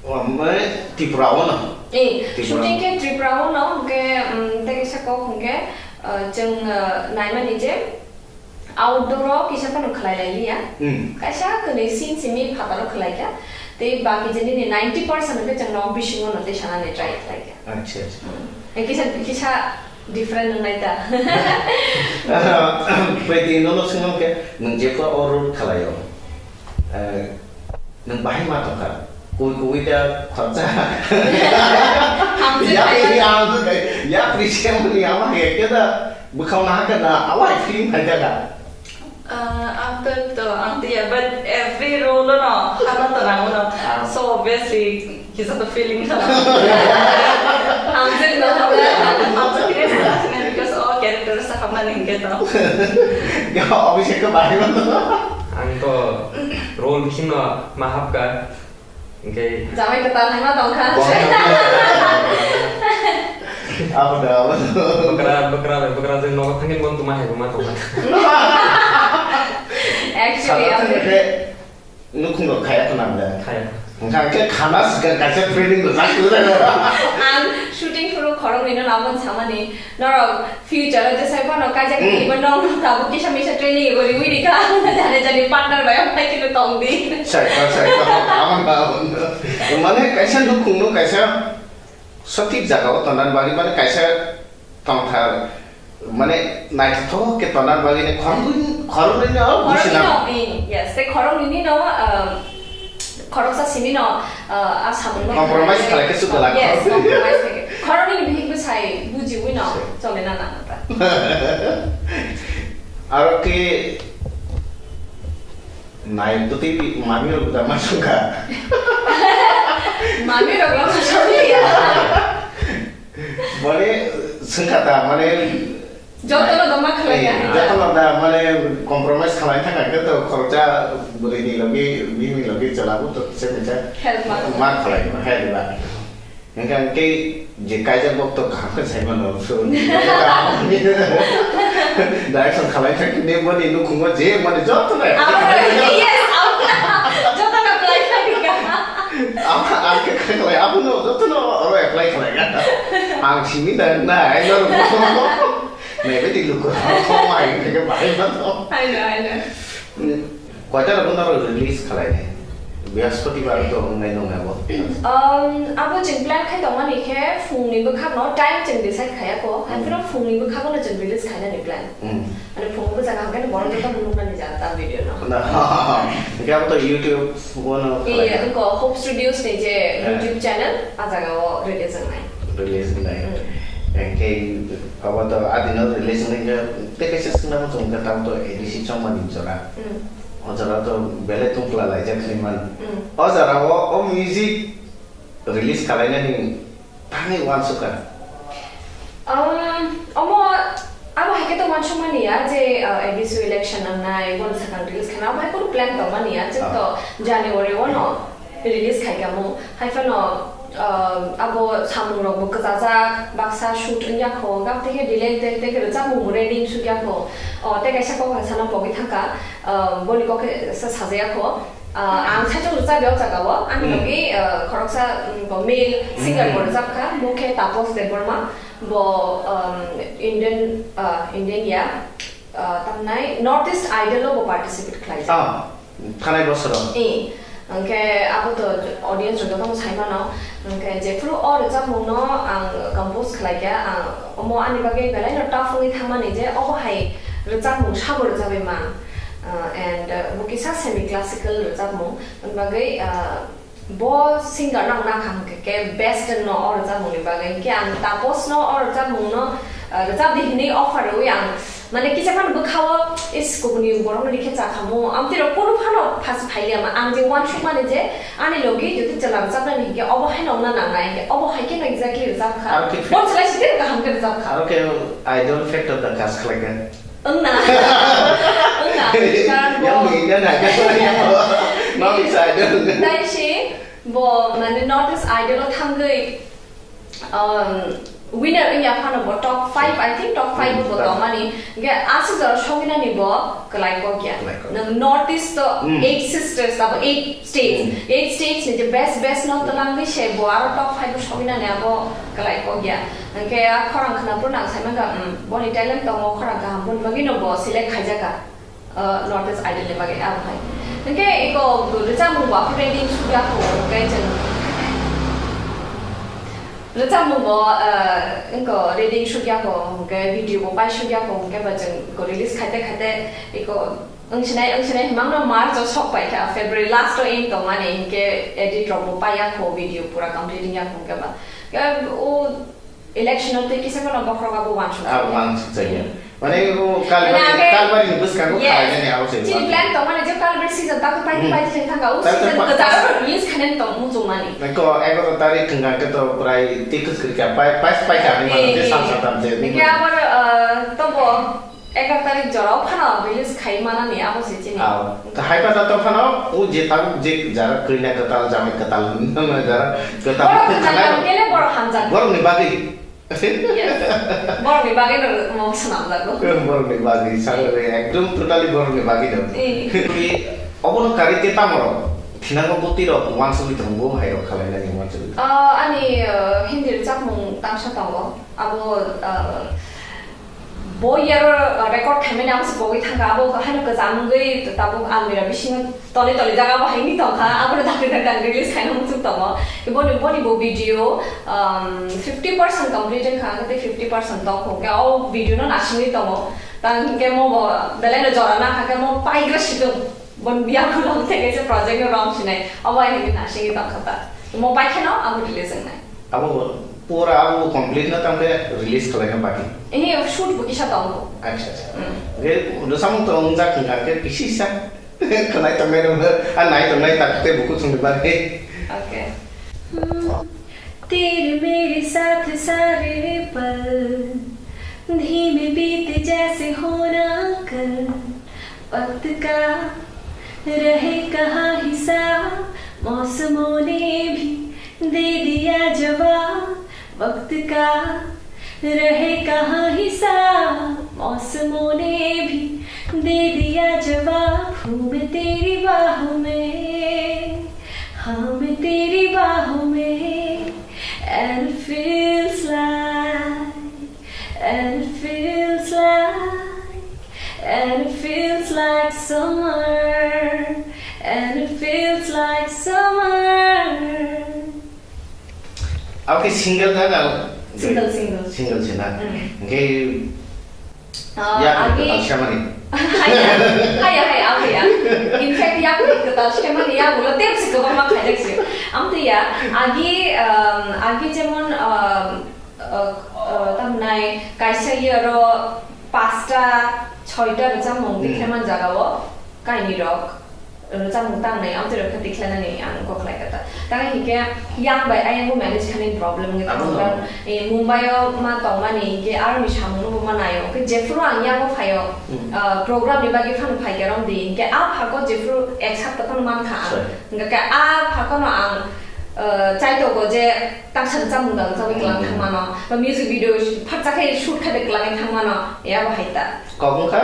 oh, mane Tripura o no? Eh, Tripura. Shooting khe Tripura o no, hwnkhe, um, tei kisa kok hwnkhe, uh, chwng, uh, naimani je, outdoor o kisa phano khlai lai liya. Hmm. Kaisa kwnwi scene simi phataro khlai kha. Tei baki je nini ninety percent hwnkhe chwng nok bisingo no tei sanani try khlai kha. Acha, acha. Hmm. Eh, kisa, kisa different wngnai ta. Pwtwi nono swngmang khe, nwng jephru o role khlaio. Eh, Nwng bahai ma tongkha. Kubui kubui ta khoroksa. Hamjwk ya, khai ya, ya, ang tu kai. Ya, Prisem ni ama he ke da. Bukhau na ka na, awa film khai da ka. Uh, after to, ang tiya, but every role no, hana to nangu no. Ah. So obviously, he's the feeling. Hamjwk no, hamjwk. Hamjwk ni sa, because all characters sa hamna ni ke to. Ya, obviously ke bahai ma. Ang to role bisingo ma hapkha. Hingke jamai kwtal hai ma tongkha. Abo da, abo da. Bwkra, bwkra, bwkra jeng nogo thangin bon tuma hai ma tongkha. Actually, Saka abo thangkhe nukhung rok khaya khna da. Khaya. Hingkha khe khana sikha kaisa training rok jak. Ang shooting phuru khoroknwi no labon samani. Norok future o jesai phano kaijak Hmm. tongwi bo nong tabuk kisa misa training ego riwi rikha. Jani jani partner bai phai khe tong di. Sai, sai, sai, sai. Amo na, amo na. Mane kaisa nukhung no kaisa sotik jaga o tondan bagwi mane kaisa tongthar mane naithothok khe tondan bagwi ni khoroknwi, khoroknwi no Khoroknwi businam. no, eh, yes, tei khoroknwi ni no, um, Khoroksa simi no, ah, a samung no Compromise khlai khe swk glak. Yes, compromise khlai khe. Khoroknwi ni bihik bwsai bujiwi no Sure. chole na nang ta. Aro khe nai bwtwi mami rok da ma sungkha. Mami rok no sungkha. Mane sungkha ta, mane Jotono doma khlai ya. Eh, jotono da, mane, compromise khlai thang khe to khoroksa bwrwi ni logi, bini logi chwla bo to se misa Help ma. ma khlai, ma khlai ba. Hingkha khe je kaijak bok to kaham khe sai mano, so, direction khlai thang khe ni boni nukhungo je mane jotono. Abo, yes, abo. Jotono khlai thang khe. Abo ang khe khlai, abo no jotono oro apply khlai ya. Ang simi da na, ai no. Maybe di luku kau mai ke bahai ma to. Hai na, hai na. Koita rok no release khalai ne? Brihaspatibar to wngnai nong abo. Um, abo chwng plan khai tongmani khe phungni bwkhak no time chwng decide khaiya ko. Hai phano phungni bwkhak no chwng release khainani plan. Hmm. Ani phungo bwsa kaham khe borok joto nuknani ja ta video no. Na, hingke abo to YouTube o no khalai. Iya, ko Hope Studios ni je Eh. YouTube channel, a jaga o release wngnai. Release wngnai. Hmm. Hingke abo to adino release wngnai khe, tei kaisa swngna muchung khe tamo to A D C Chongmani jora. Hmm. O jora to belai tungkla laijak hinwi man. Hmm. O jora o, o music release khalainani thani uansukha. Um, omo, abo hai khe to uansukmani ya je, uh, A D C election nangnai, bono sakang release khaina, abo hai kunu plan tongmani ya, chwng to Ah. January o no release khai kamo, hai phano, uh, abo samung rok bo kwchajak, baksa shoot wngya kho, gap tei khe delay tei, tei khe rwchapmung bo ready wngsukya kho. O, tei kaisa kok hai sana pogwi thangkha, uh, boni kok khe sa sajaya kho. Ah, ang saichung rwchapya o jaga o, ani Hmm. logi, ah, khoroksa, mm, bo male singer bo Hmm. rwchapkha, bo khe Tapos Debbarma, bo, um, Indian, ah, Indian ya, ah, tamnai North East Idol o bo participate khlaijak. Ah, thanai bosoro. Eh, hwnkhe abo to audience rok jotono sai mano, hwnkhe jephuru o rwchapmung no ang compose khlaikha, ang omo ani bagwi belai no tough wngwi thangmani je obo hai rwchapmung sabo rwchapwi man. Uh, and, uh, bo kisa semi classical rwchapmung, wng bagwi, uh, bo singer no ang nakha hwnkhe khe best no o rwchapmung ni bagwi, hwnkhe ang Tapos no o rwchapmung no, uh, rwchap di hinwi offer rwwi ang mane kisa phano bwkha o is kubuni borok no rikhe cha khamu, amtwi rok kunu phano phas phailiya ma, ang je uansuk mani je ani logi jodi chwla rwchapnani hwnkhe obo haino wngna nangnai, hwnkhe obo hai kheno exactly rwchapkha. Aro khe Bo chwla site kaham khe rwchapkha. Aro khe idol factor da kas khlaikha. Wngna. Wngna. Karon bo Yang ni na na ka yang bo. North East Idol. Tei se bo mane North East Idol o thangwi, um, winner wngya phano bo top five, I think top five Hmm, bo top. tongmani. Hwnkhe aswk jora sogwinani bo kwlai kok ya. Kwlai kok. Nwng North East to Hmm. eight sisters, abo eight states. Hmm. Eight states ni je best, best no twlangwi se bo aro top five o sogwinani abo kwlai kok ya. Hwnkhe a khorang khna phuru nang sai mankha, um, boni talent tongo, khorang kaham, boni bagwi no bo select khaijak kha, uh, North East Idol ni bagwi abo hai. Hwnkhe eko rwchapmung bo aphuru ready sukya kho, hwnkhe chwng rwchapmung bo, uh, eko ready sukya kho, hwnkhe video bo pai sukya kho, hwnkhe ba chwng eko release khaite khaite eko wngsinai, wngsinai himang no March o sok pai kha, February last o end tongmani, hwnkhe edit rok bo paiya kho, video pura complete wngya kho, hwnkhe ba, hwnkhe o Election o tei kisa phano bokhorok abo uansuk Ah, jakya. uansuk jakya. Mane o Kalbari, Mane ake Kalbari ni bwskango Yes. khainani abo se Chini uansuk. plan tongmani je Kalbari season takhuk pai Hmm. pai thang kha, o Takhuk season pai- kwcharo release khainani tong muchungmani. Ko egaroh tarikh hwnkha khe to prai twi kwchwrwikha, pai, pai, pai kha hinwi mano, Eh, je eh. sal satam je. Hwnkhe abo, uh, tobo Egaroh tarik jorao phano release khai manani abo se chini. Ah, hai pa tato phano o je tabuk je jara kwina kwtal, jamai kwtal, jara kwtal. Borok kwtal thanai rok. Kele borok hamjak. Borokni bagwi. Yes. Borokni bagwi no mo swnamjago. Borokni bagwi, sakhe ekdom totally borokni bagwi no. Eh. Obono karwi te tamo rok? Thinango bwtwi rok uansugwi tongo, hai rok khalai nani uansugwi. Ah, ani, ah, Hindi rwchapmung tangsa tongo. Abo, ah, bo year o, ah, record khaimani abo se pogwi thangkha. Abo haino kwcham wngwi tabuk almira bisingo toli toli jaga bo haini tongkha. Abo no dakti dakti ang release khaina muchung tongo. Boni, boni bo video, um, fifty percent complete wngkha, tei fifty percent tongkho. Khe o video no nasingwi tongo. Tang hinkhe mo bo belai no jora nangkha khe mo paigra situng. Bon biya khulum theke se project no rom sinai. Obo ai hini nasingwi tongkha ta. Mo pai kheno abo release wngnai. Abo pura abo complete no tangkhe release khlaina baki. Ehe shoot bo kisa tongo. Acha, acha. Mm. Ge do samung to ungjak hingka ke kisi sa. Khnai tongnai no, a nai tongnai tak te buku chungni baki. Okay. तेरे मेरे साथ सारे पल धीमे बीते जैसे होना कल। वक्त का रहे कहाँ हिसाब, मौसमों ने भी दे दिया जवाब। वक्त का रहे कहाँ हिसाब, मौसमों ने भी दे दिया जवाब। हूँ मैं तेरी बाहों में, हाँ मैं तेरी बाहों में। And it feels like, and it feels like, and it feels like summer, and it feels like summer. Abo khe single na, na? Single, single. Single se na? Mm. Hingkhe Ah, yak agi kwtal semani. Haya, haya, haya, abo ya. In fact, yak kwtal semani, yak ulo tem se kwbangma khaijak se. Amtwi ya, agi, um, agi jemon, um, uh, uh, tamnai kaisa year o pasta, choita rwchapmung, hmm, dikhe man jaga o kaini rok. Rwchapmung tangnai, amtwi rok khe tikhlainani ang kok khlai kha ta. Tang hinkhe yang bai ayang bo manage khainani problem wngwi abo thango, no. Karon, eh, Mumbai o ma tongmani hinkhe aroni samung no bo ma naio. Hinkhe jephuru ang yango phaio, hmm, ah, program ni bagwi phano phaikhe romdi. Hinkhe a phako jephuru ek sapta phano mankha ang. Sorry. Hinkhe a phako no ang, ah, chaitogo je taksa rwchapmung dal chawi kwlang, hmm, thangmano, ba music video phatsa khe shoot khaide kwlangwi thangmano, yabo hai ta. Kok wngkha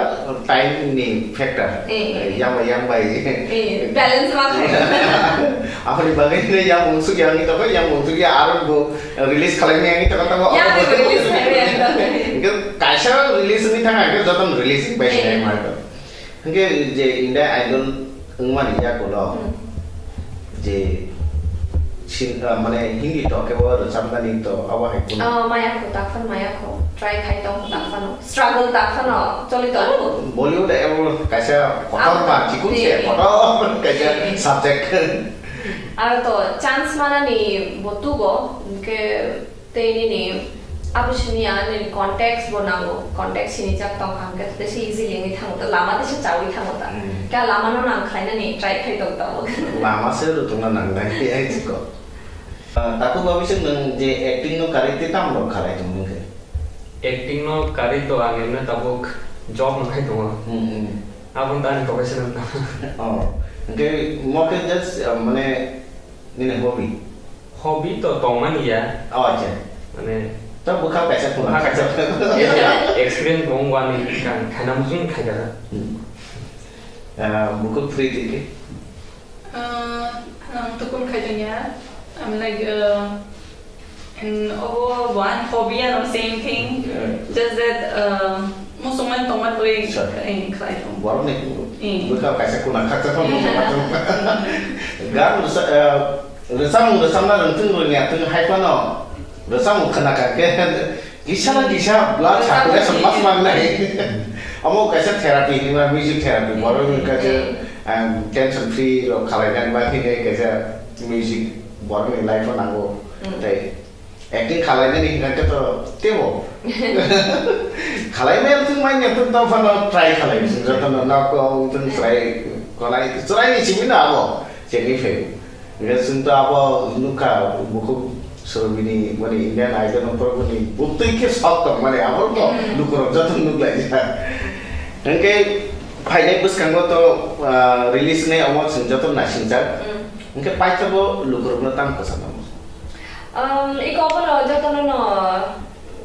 time ni factor. Eh, eh. Yang bai, yang bai. Eh, balance ma khai. Aboni bagwi hwnwi yang mungsuk yang ni tongkha, yang mungsuk ya aro bo release khalai ni yang ni tongkha, tamo. Yang abo release khalai ni yang ni tongkha. Hingke kaisa release ni thang hingke joto release bai, eh, sinai ma to. Hingke je India Idol wngmani yakulo. Hmm. Je sin-, ah, mane Hindi to kebo rwchapnani to abo hai kuno. Oh, maya ko, tak phano maya ko. Try khai tong tak phano. Struggle tak phano choli tongo. Bollywood ebo kaisa kotor, abo ma chikun se, eh, kotor kaisa, eh, subject. Aro to chance manani bo tugo, ke Tei nini abo simi ya, nini contacts bo nango, contacts sini jak tong kha, hingke tei se easily wngwi thango ta, lama tei se chawi thango ta. Hmm. Khe lama no nang khlainani try khai tong tongo. Lama se rwtongna nangnai, ai chiko. Ah, takhuk babu se nwng je acting no karwi tei tamo rok khalai tong nung khe? Acting no karwi to ang emne tabuk job no khai tongo. Hmm, hmm. Abo no tani professional no. Oh, hingke mo khe just, ah, mane nini hobby? Hobby to tongmani ya. Oh, acha. Mane, ta bwkha kaisa khuna, bwkha kaisa kaisa. Experience bo wngwani kha-, khaina muchung khaida. Hmm. Ah, bukhuk free tike? Ah, ang to kun khaidong ya. I'm like, uh, and obo one hobby ano same thing. Yeah. Just that, uh, muchungmani tongmani bagwi, sure, eh, khlai tong. Borokni, eh, bwkha kaisa khuna khaksa tong. Eh. Gan, uh, Rwchapmung rwchapna rwngthung rwngya thung hai phano rwchapmung khna kha khe kisa na kisa blood circulation mas mangnai. Omo kaisa therapy hinwi ma music therapy, borok ni kaisa, um, tension free rok khalai nani bagwi khe kaisa music borok ni life o nango. Mm. Tei acting khalai nani hingkha khe to tebo. Khalai mai thung mai thung tong phano try khalai. Joto no nok ko thung chwrai kolai chwrai ni simi no abo. Chengwi phaio. Hingke chwng to abo nukha, bukhuk Surabhi ni, mani Indian Idol no porok ni bwtwi khe sok tong mani, abo to, hmm, lukurok joto nuk lai jak. Hwnkhe phainai bwskango to, ah, release wngnai omo chwng joto naisingjak. Mm. Hwnkhe paithago lukurokno tamo kwchangma? Um, iko obono jotono no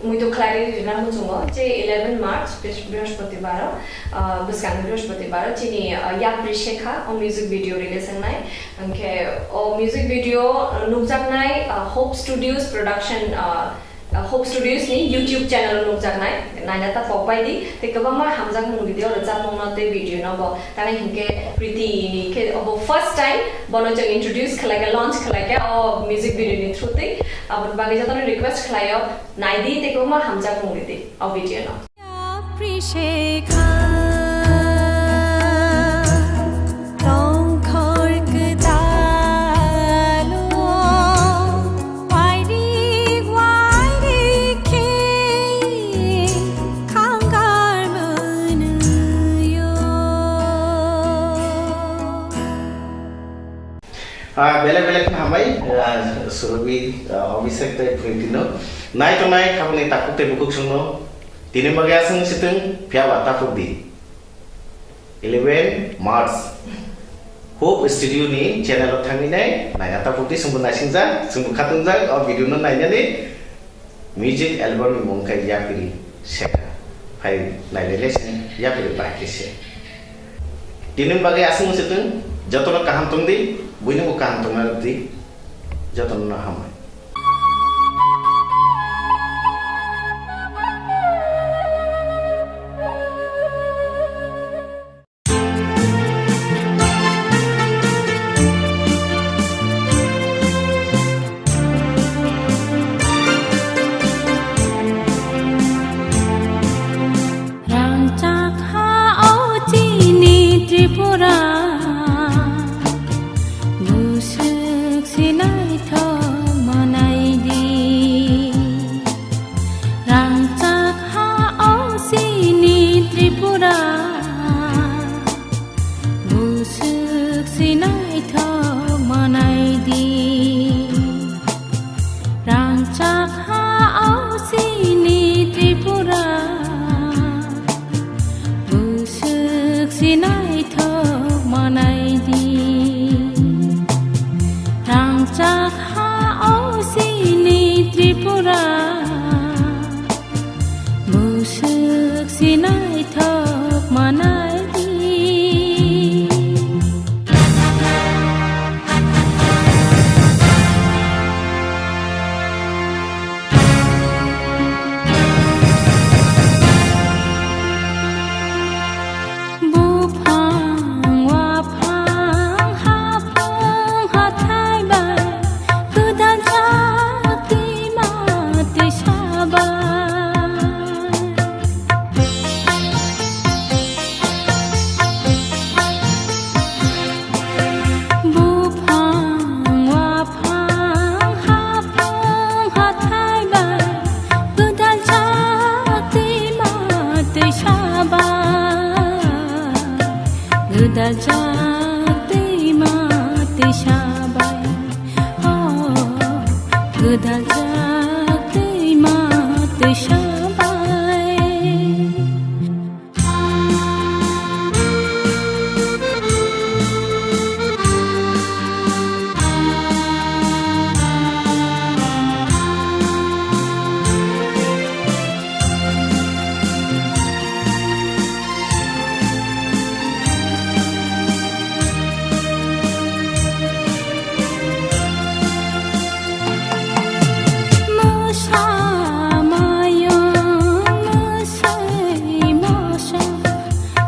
muitu khlai rina muchungo je eleven March, Bris-, Brihaspotibaro, ah, bwskangni Brihaspotibaro chini, ah, Yapri Shekha o music video release wngnai. Hwnkhe o music video, ah, nukjaknai, ah, Hope Studios production, ah, Hope Studios ni YouTube channel o nukjaknai, naina ta pok bai di, tei kwbangma hamjakmung video rwchapmung no tei video no bo tanai hinkhe Priti ni khe obo first time bono chwng introduce khlai kha, launch khlai kha o music video ni through tei. Aboni bagwi jotono request khlai o, nai di tei kwbangma hamjakmung rw di o video no. Yapri Shekha, tongkhor kwtal o, wairik wairik khe khangar mwnwi o. Ah, belai belai khe hambai, ah, Surobi, ah, Abhishek tei Priti no. Nai tongnai khabangni takhuk tei bukhuk songno. Tini bagwi aswk wng si thung, phiya ba takhuk di. Eleven March. Hope Studio ni channel o thangwi nai, naina takhuk di, chwngbo naisingjak, chwngbo khatungjak, o video no nainani. Music album ni mung khe Yapri Shekha. Phai nailele se Yapri bai khe se. Tini bagwi aswk wng si thung, jotono kaham tong di, buino bo kaham tongna rw di, jotono no hambai. Rangchak ha o chini Tripura, bwswk se naithok manai di. Rangchak ha o chini Tripura, bwswk se naithok manai di. Rangchak ha o chini Tripura, bwswk se naithok manai di. Rangchak ha o chini Tripura, bwswk se naithok manai di. Buphang, waphang, haphang, hathai bai, gwdal jak twima twisa bai. Buphang, waphang, haphang, hathai bai, gwdal jak twima twisa bai, gwdal jak twima twisa bai, oh, gwdal jak twima twisa bai. Mwsa mayung, mwsai moso,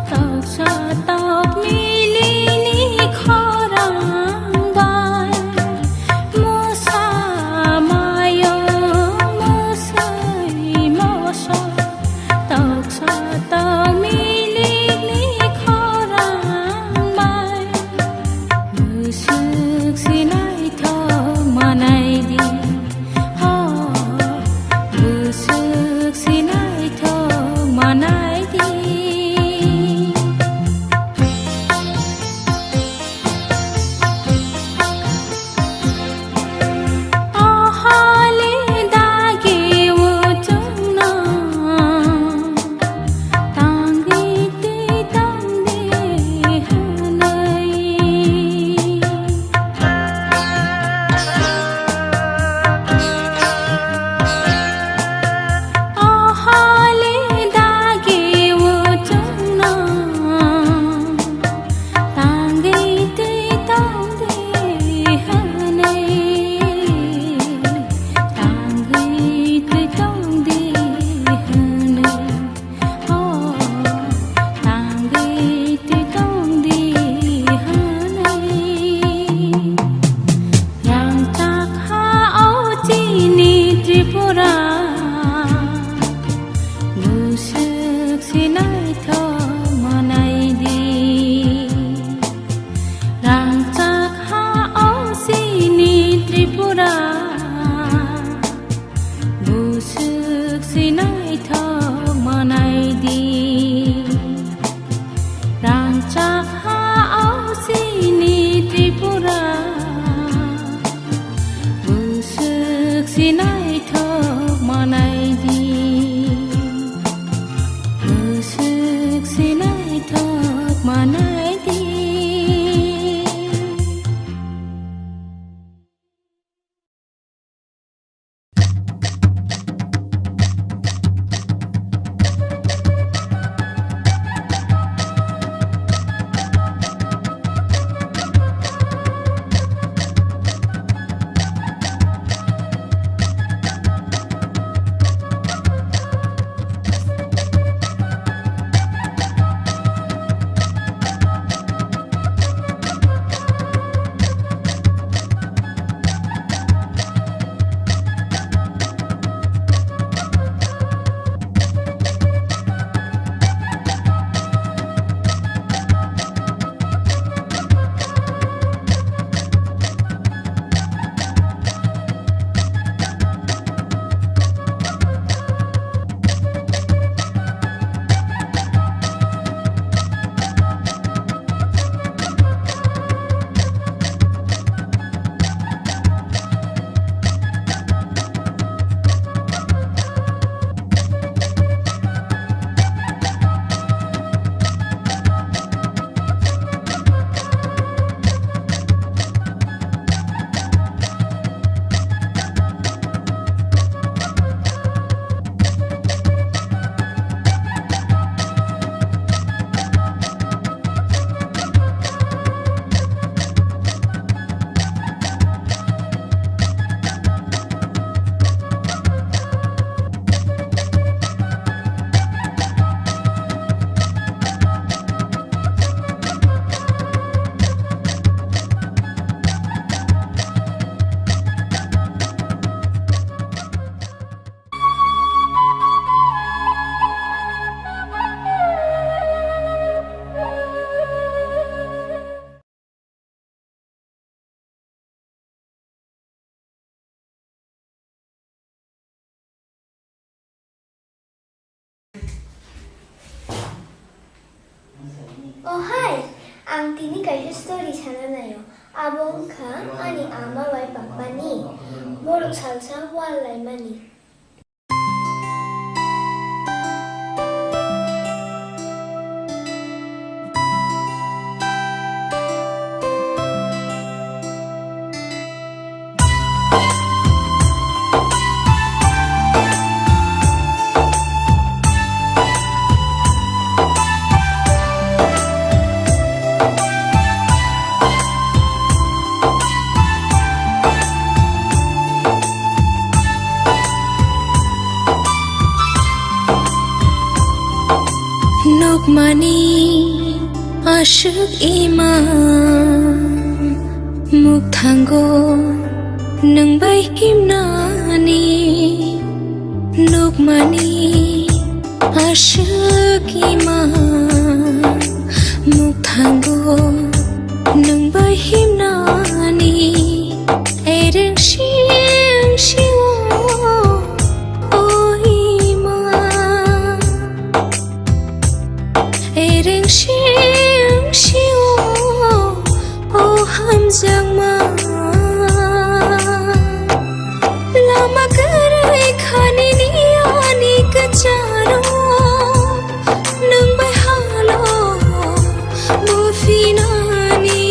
toksa tok milini khorang bai. Mwsa mayung, mwsai moso, toksa tok milini khorang bai. Bwswk se naithok manai di, ho, bwswk se naithok manai di. O holi dagi o chwngno Ang tini kaisa story sana naio. Abo wngkha ani ama bai papani borok salsa wal laimani. Nukmani aswk ima mukthango nwng bai himnani. Nukmani aswk ima mukthango nwng bai himnani. Ereng sing sio o ima. Ereng sing sio o hamjakma. Lama kwrwi khani ni ani kwcharo nwng bai halo buphinani.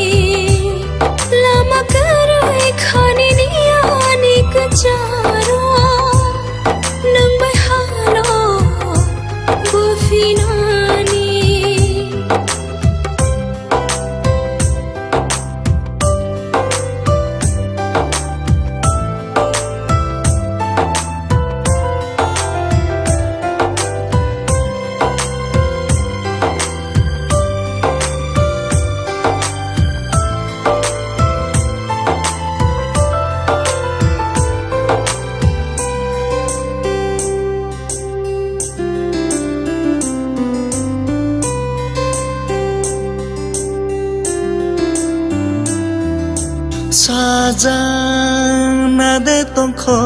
Lama kwrwi khani ni ani kwcharo nwng bai halo buphinani. Sajak na de tongkho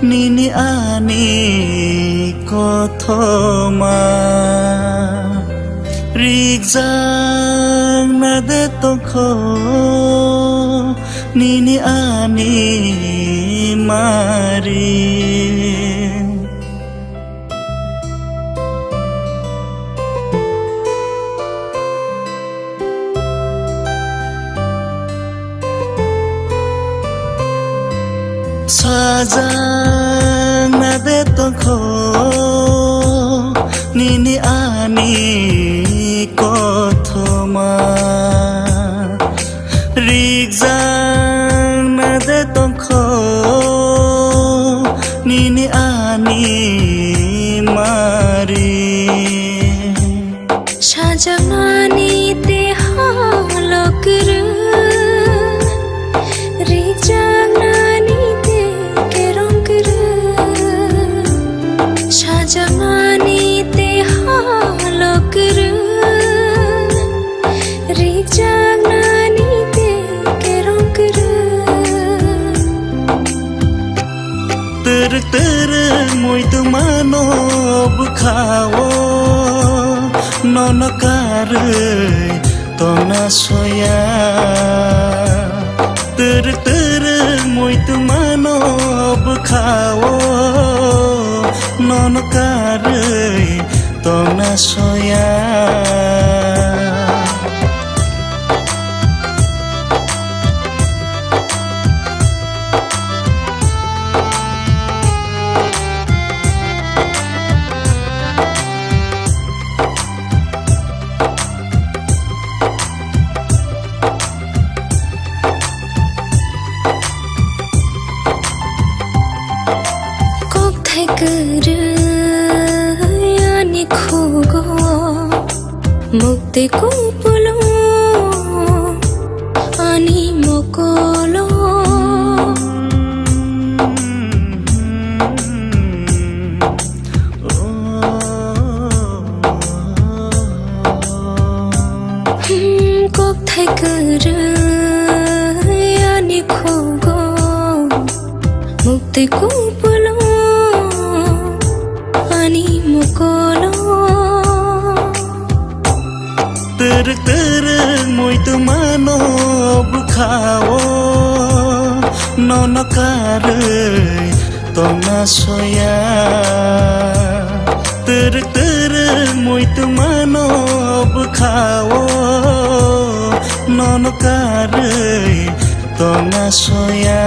nini ani kothoma, rijak na de tongkho nini ani mari. Sajak na de tongkho nini ani kothoma, rijak na de tongkho nini ani mari. Sajaknani te halo kwrwi, rijaknani te kerong kwrwi. Sajaknani te halo kwrwi, rijaknani te kerong kwrwi. Twrwk twrwk muitu mano bwkhao, nono karwi tongna soya. Twrwk twrwk muitu mano bwkhao, nono karwi tongna soya. Kokthai kwrwi ani khugo, mukti kupulo ani mokolo. Hmm, kokthai kwrwi ani khugo, mukti kupulo ani mokolo. Ao nono karwi tongna soya. Twrwk twrwk muitu mano bwkhao nono karwi tongna soya.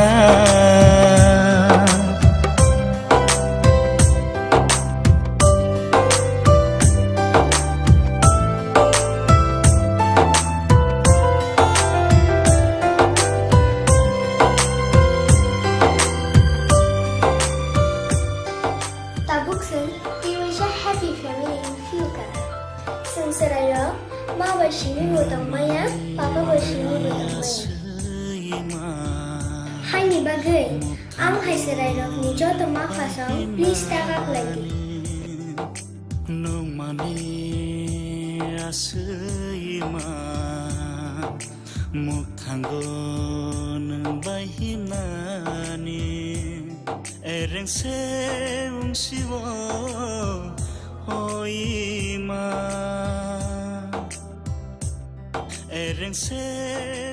Tabuk chwng twiwi sa happy family wngphiyokha. Chwng chwrairok ma bai simi bo tongmaya, papa bai simi bo tongmaya. Haini bagwi ang hai chwrairokni joto ma phasong please ta kaklai di. Nungmani aswima mukthango nwng bai himnani. Ereng se wngsiwo, o ima. Ereng se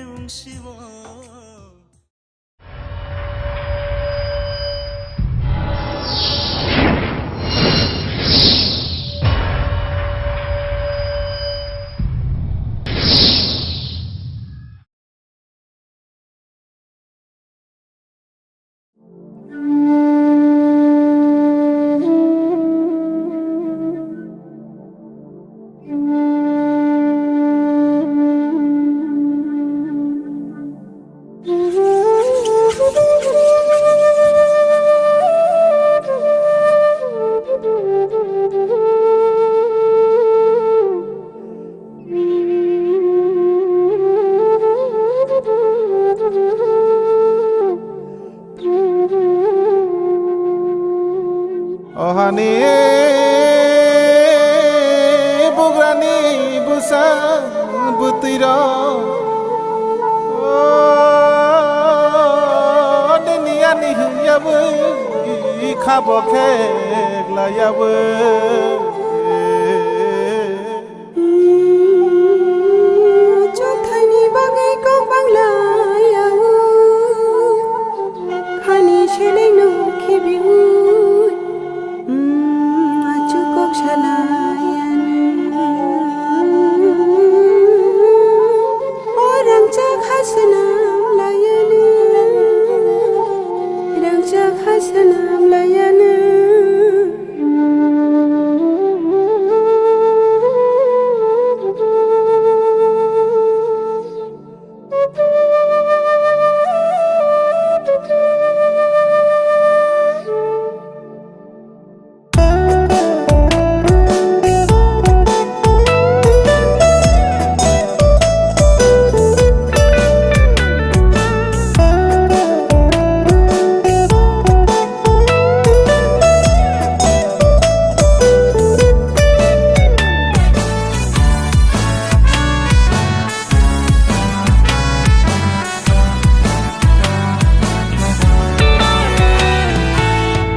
wngsiwo. O hani bugrani bwsang bwtwirok, o dini ani hwnyawi khabo kheklaiyawi. Chwngthani bagwi kok banglaio, khani selengno khibiui, achuk kok salaiyani. O rangchak ha swnam laiyani, rangchak ha swnam laiyani.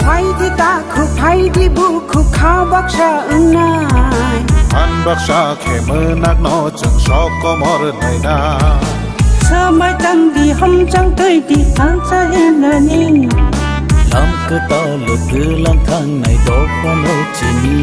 Phaidi takhuk, phaidi bukhuk, kha baksa wngnai. Han baksa khe mwnakno chwng sok komor naina. Swmai tangdi, hamchang twidi, ang cha hinani. Lam kwtal twlang thangnai dophano chini.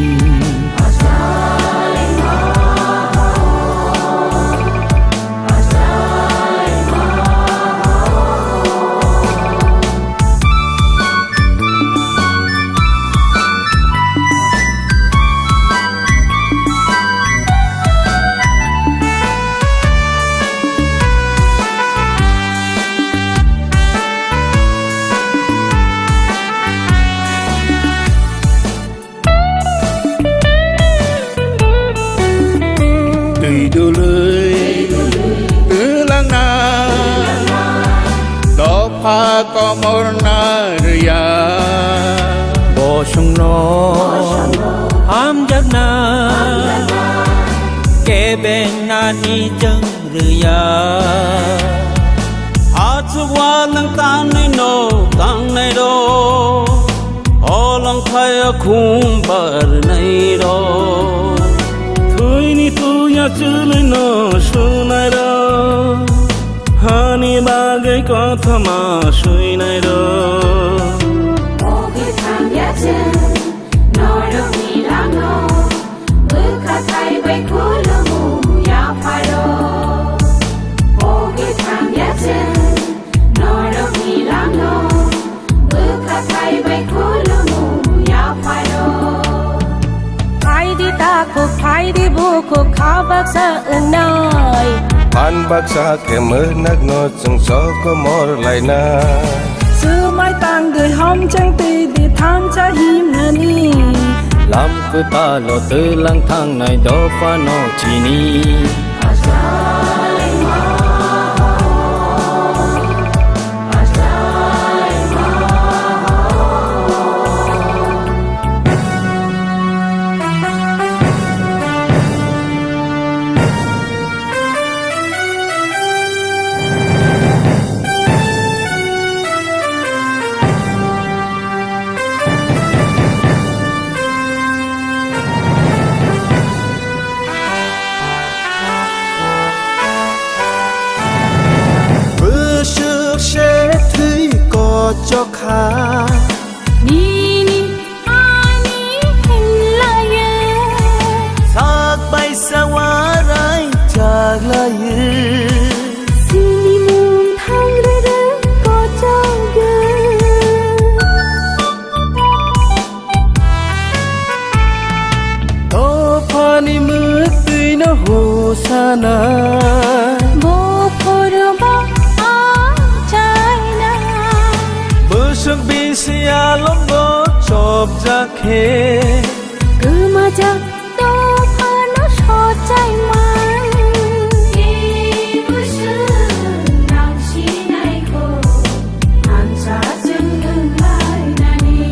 Twi dului twlangna dopha komorna rwya. Bosongno hamjakna kebeng nani chwng rwya. Achuk walwng tangnaino tangnairok, olong thaya khum barnairok, thwini tuya chwlwino swnairok, hani Thama suinai rok. Ogi thangya chwng norokni langno, bwkha thai bai khulumung yapharo. Ogi thangya chwng norokni langno, bwkha thai bai khulumung yapharo. Phaidi takhuk, phaidi bukhuk, kha baksa wngnai. Phan baksa khe mwnak no chwng sokomor laina. Swmai tang di, homchang twi di, thansa himnani. Lam kwtalo twlang thangnai dopha no chini. Bwswk se thwi kochok kha. Nini ani hinlayo. Sak bai sawarai chaklayo. Sini mung thang rwrwng kochok. Dophani mwktwino hosana. Bophoroba achaina. Bwswk bisi alongo chopjak khe. Kwmajak dophano sochaima. Tei bwswk nang sinai kho. Thansa chwng wng lainani.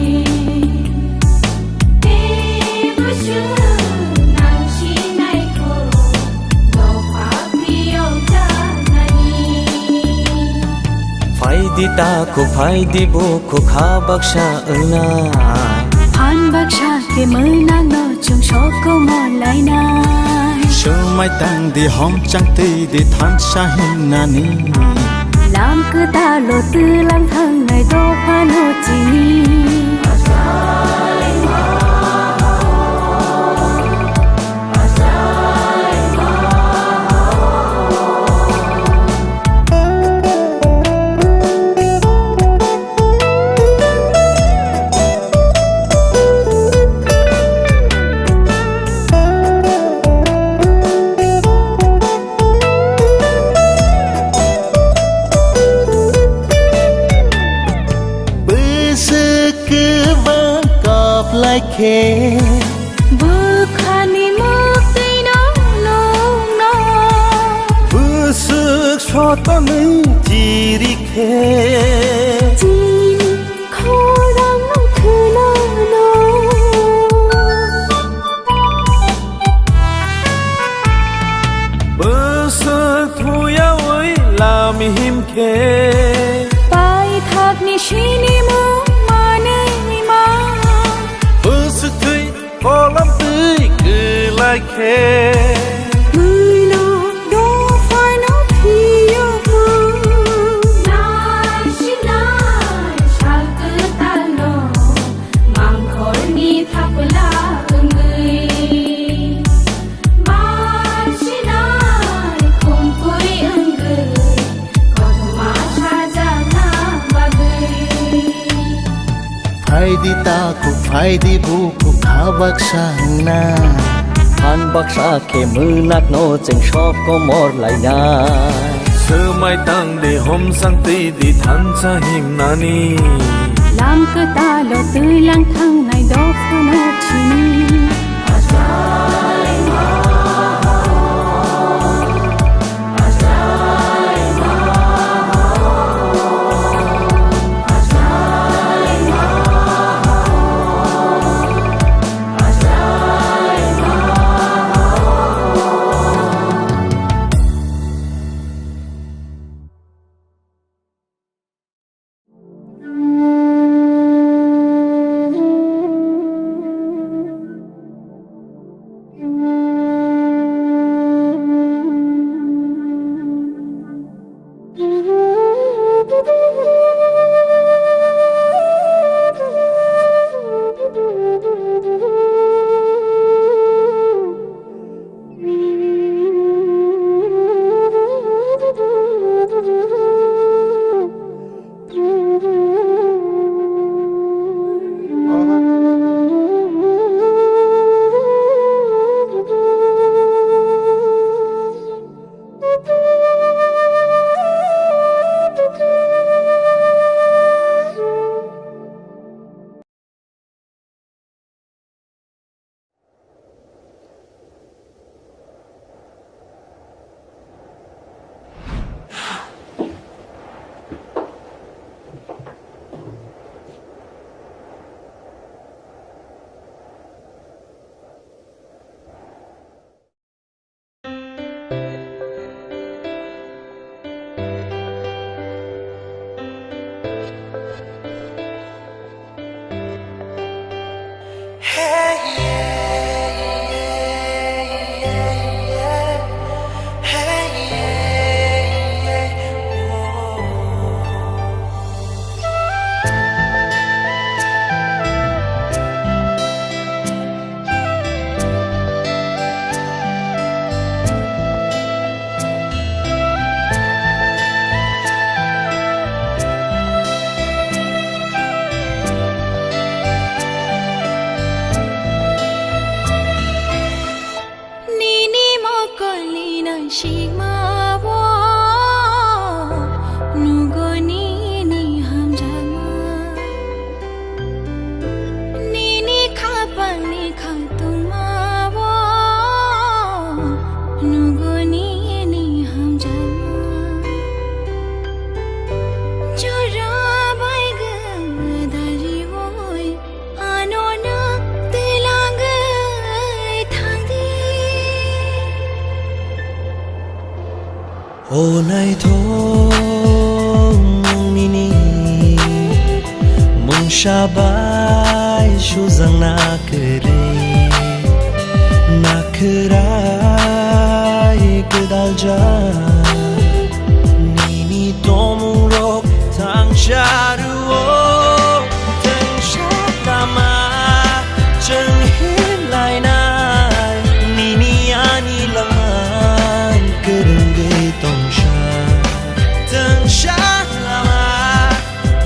Tei bwswk nang sinai kho, dopha phiyok janani. Phaidi takhuk, phaidi bukhuk, kha baksa wngna. Phan baksa khe mwnak no chwng sokomor lainai. Swmai tang di, homchang twi di, thansa himnani. Lam kwtalo twlang thangnai dophano chini. Bwswk kwbang kap lai khe. Bwkhani mwktwino nukno. Bwswk sotonwi chiri khe. Chini khorang khwnano. Bwswk thuyawi lam him khe. Paithakni sinimung manwi ma. Bwswk thwi kolam twi kwlai khe. Bwino dophano phiyokma. Nai sinai sal kwtalno. Mangkhorni thapla wngwi, bar sinai khumpui wngwi, kothoma sajakna bagwi. Phaidi takhuk, phaidi bukhuk, kha baksa wngna. Phan baksa khe mwnak no chwng sokomor lainai. Swmai tang di, homchang twi di, thansa himnani. Lam kwtalo twlang thangnai dophano chini. Nini mokolni nangsikma-o nugo nini hamjakma. Nini khapangni khatungma-o nugo nini hamjakma. Jora bai gwdal riui ano no twilangwi thangdi. O naithok nini mungsa bai sujak na kwrwi, na khwrai gwdaljak nini tongmungrok thangsa rwo. Tengsa lama chwng himlainai, nini ani langma kwrwngwi tongsa. Tengsa lama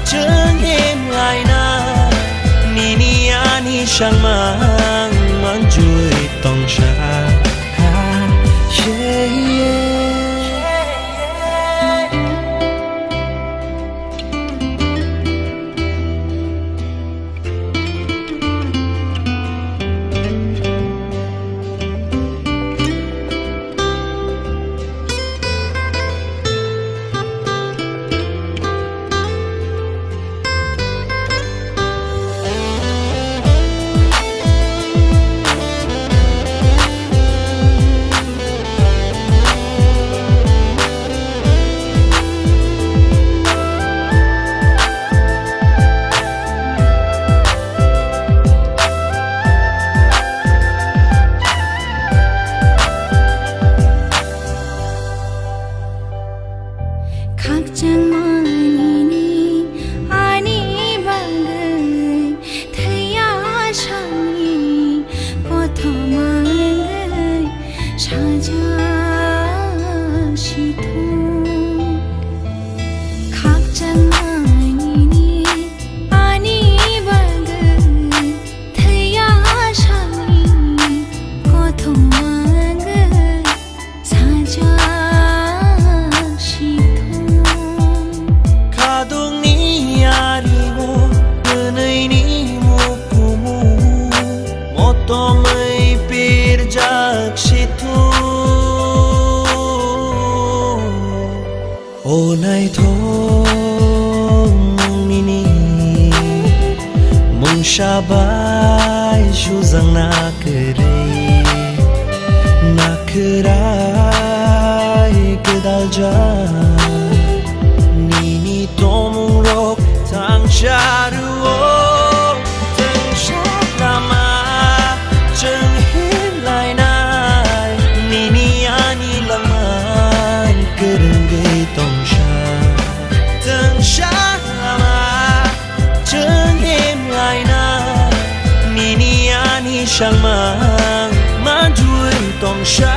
chwng himlainai, nini ani sangmang manjui tongsa. Khakchangma nini ani bagwi thwiya sani kothoma wngwi sajak sithung. Khakchangma nini ani bagwi thwiya sani kothoma wngwi sajak sithung. Khadungni aringo twnwini mukumu motomwi pirjak sithung. O naithok nini mungsa bai sujak na kwrwi, na khwrai gwdaljak nini tongmungrok thangsa rwo. Tengsa lama chwng himlainai, nini ani langma kwrwngwi tongsa. Tengsa lama chwng himlainai, nini ani sangmang manjui tongsa.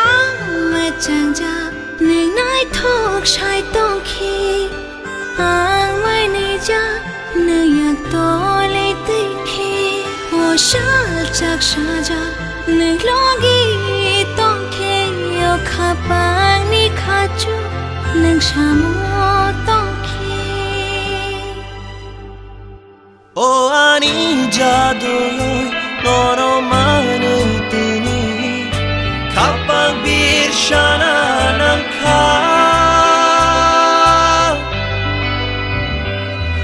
Ang mwchangjak, nwng naithok sai tong khe, ang mai nijak, nwng yak tole twi khe. O salchak sajak, nwng logi tong khe, o khapangni khachu, nwng samo tong khe. O ani jaduyoi nono manwi tini, khapang Irshana nangkha.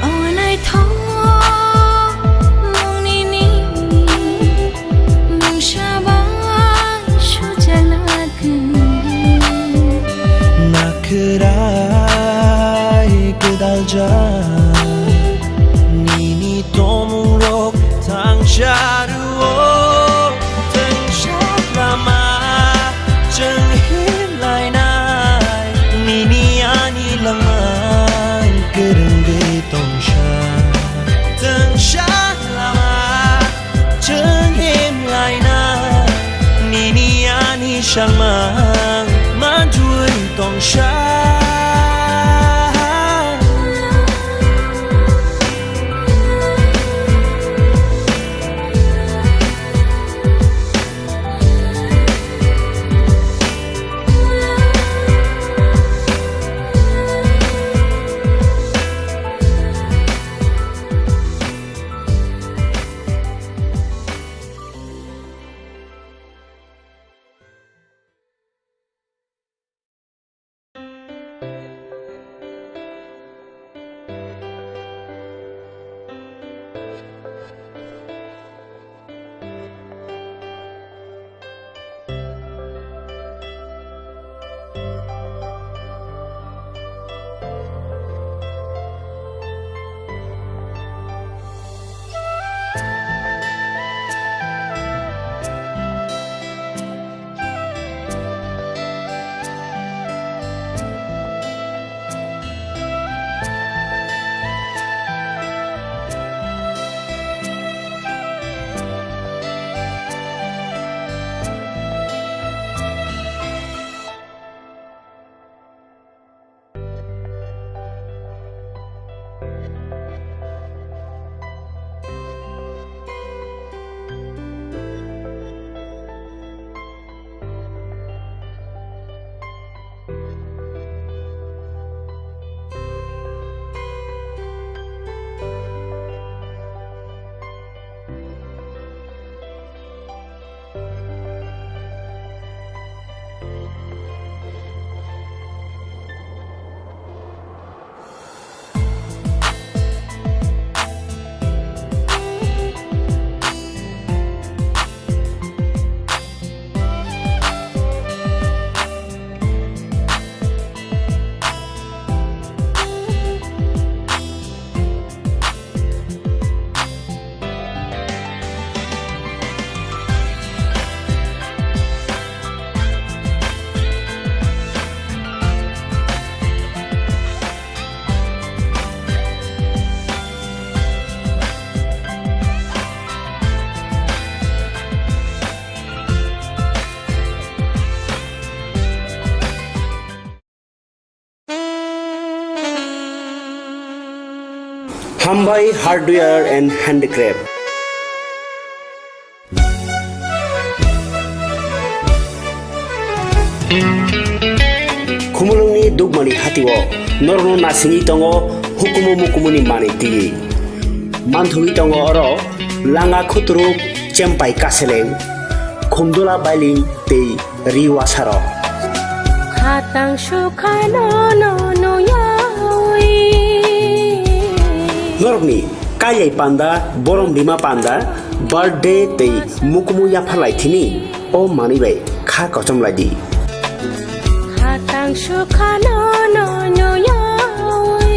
O naithok mungni ni mungsa bai sujalagwi. Nakhwrai gwdaljak nini tongmungrok thangsa rwo. Twngsa lama chwng himlainai, nini ani langma kwrwngwi tongsa. Twngsa lama chwng himlainai, nini ani sangma manjui tongsa. Hambai Hardware and Handicraft. Khumulwngni Dukmani hatio norokno nasingwi tongo hukumu mukumuni manwi twiwi. Manthogwi tongo oro langa khuturuk, chempai kaseleng, khumdula bailing tei ri wasarok. Khatang sukhano no nuyawi. Norokni kailai panda, borom rima panda, birthday tei mukumu yapharlai thini o manwi bai kha kochom lai di. Khatang sukhano no nuyawi.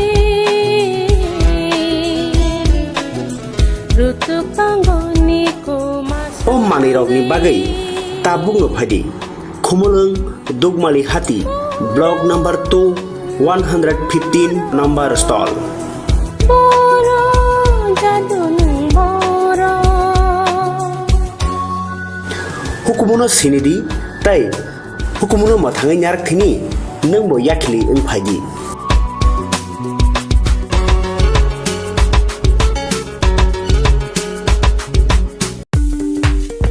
Rutuk tangoni koma. O manwirokni bagwi tabukno phai di. Khumulwng Dukmali Hati, block number two, one hundred fifteen number stall. Boro jadunung boro. Hukumuno sinidi tei hukumuno mwthangwi narak thini nwngbo yakhili wng phai di.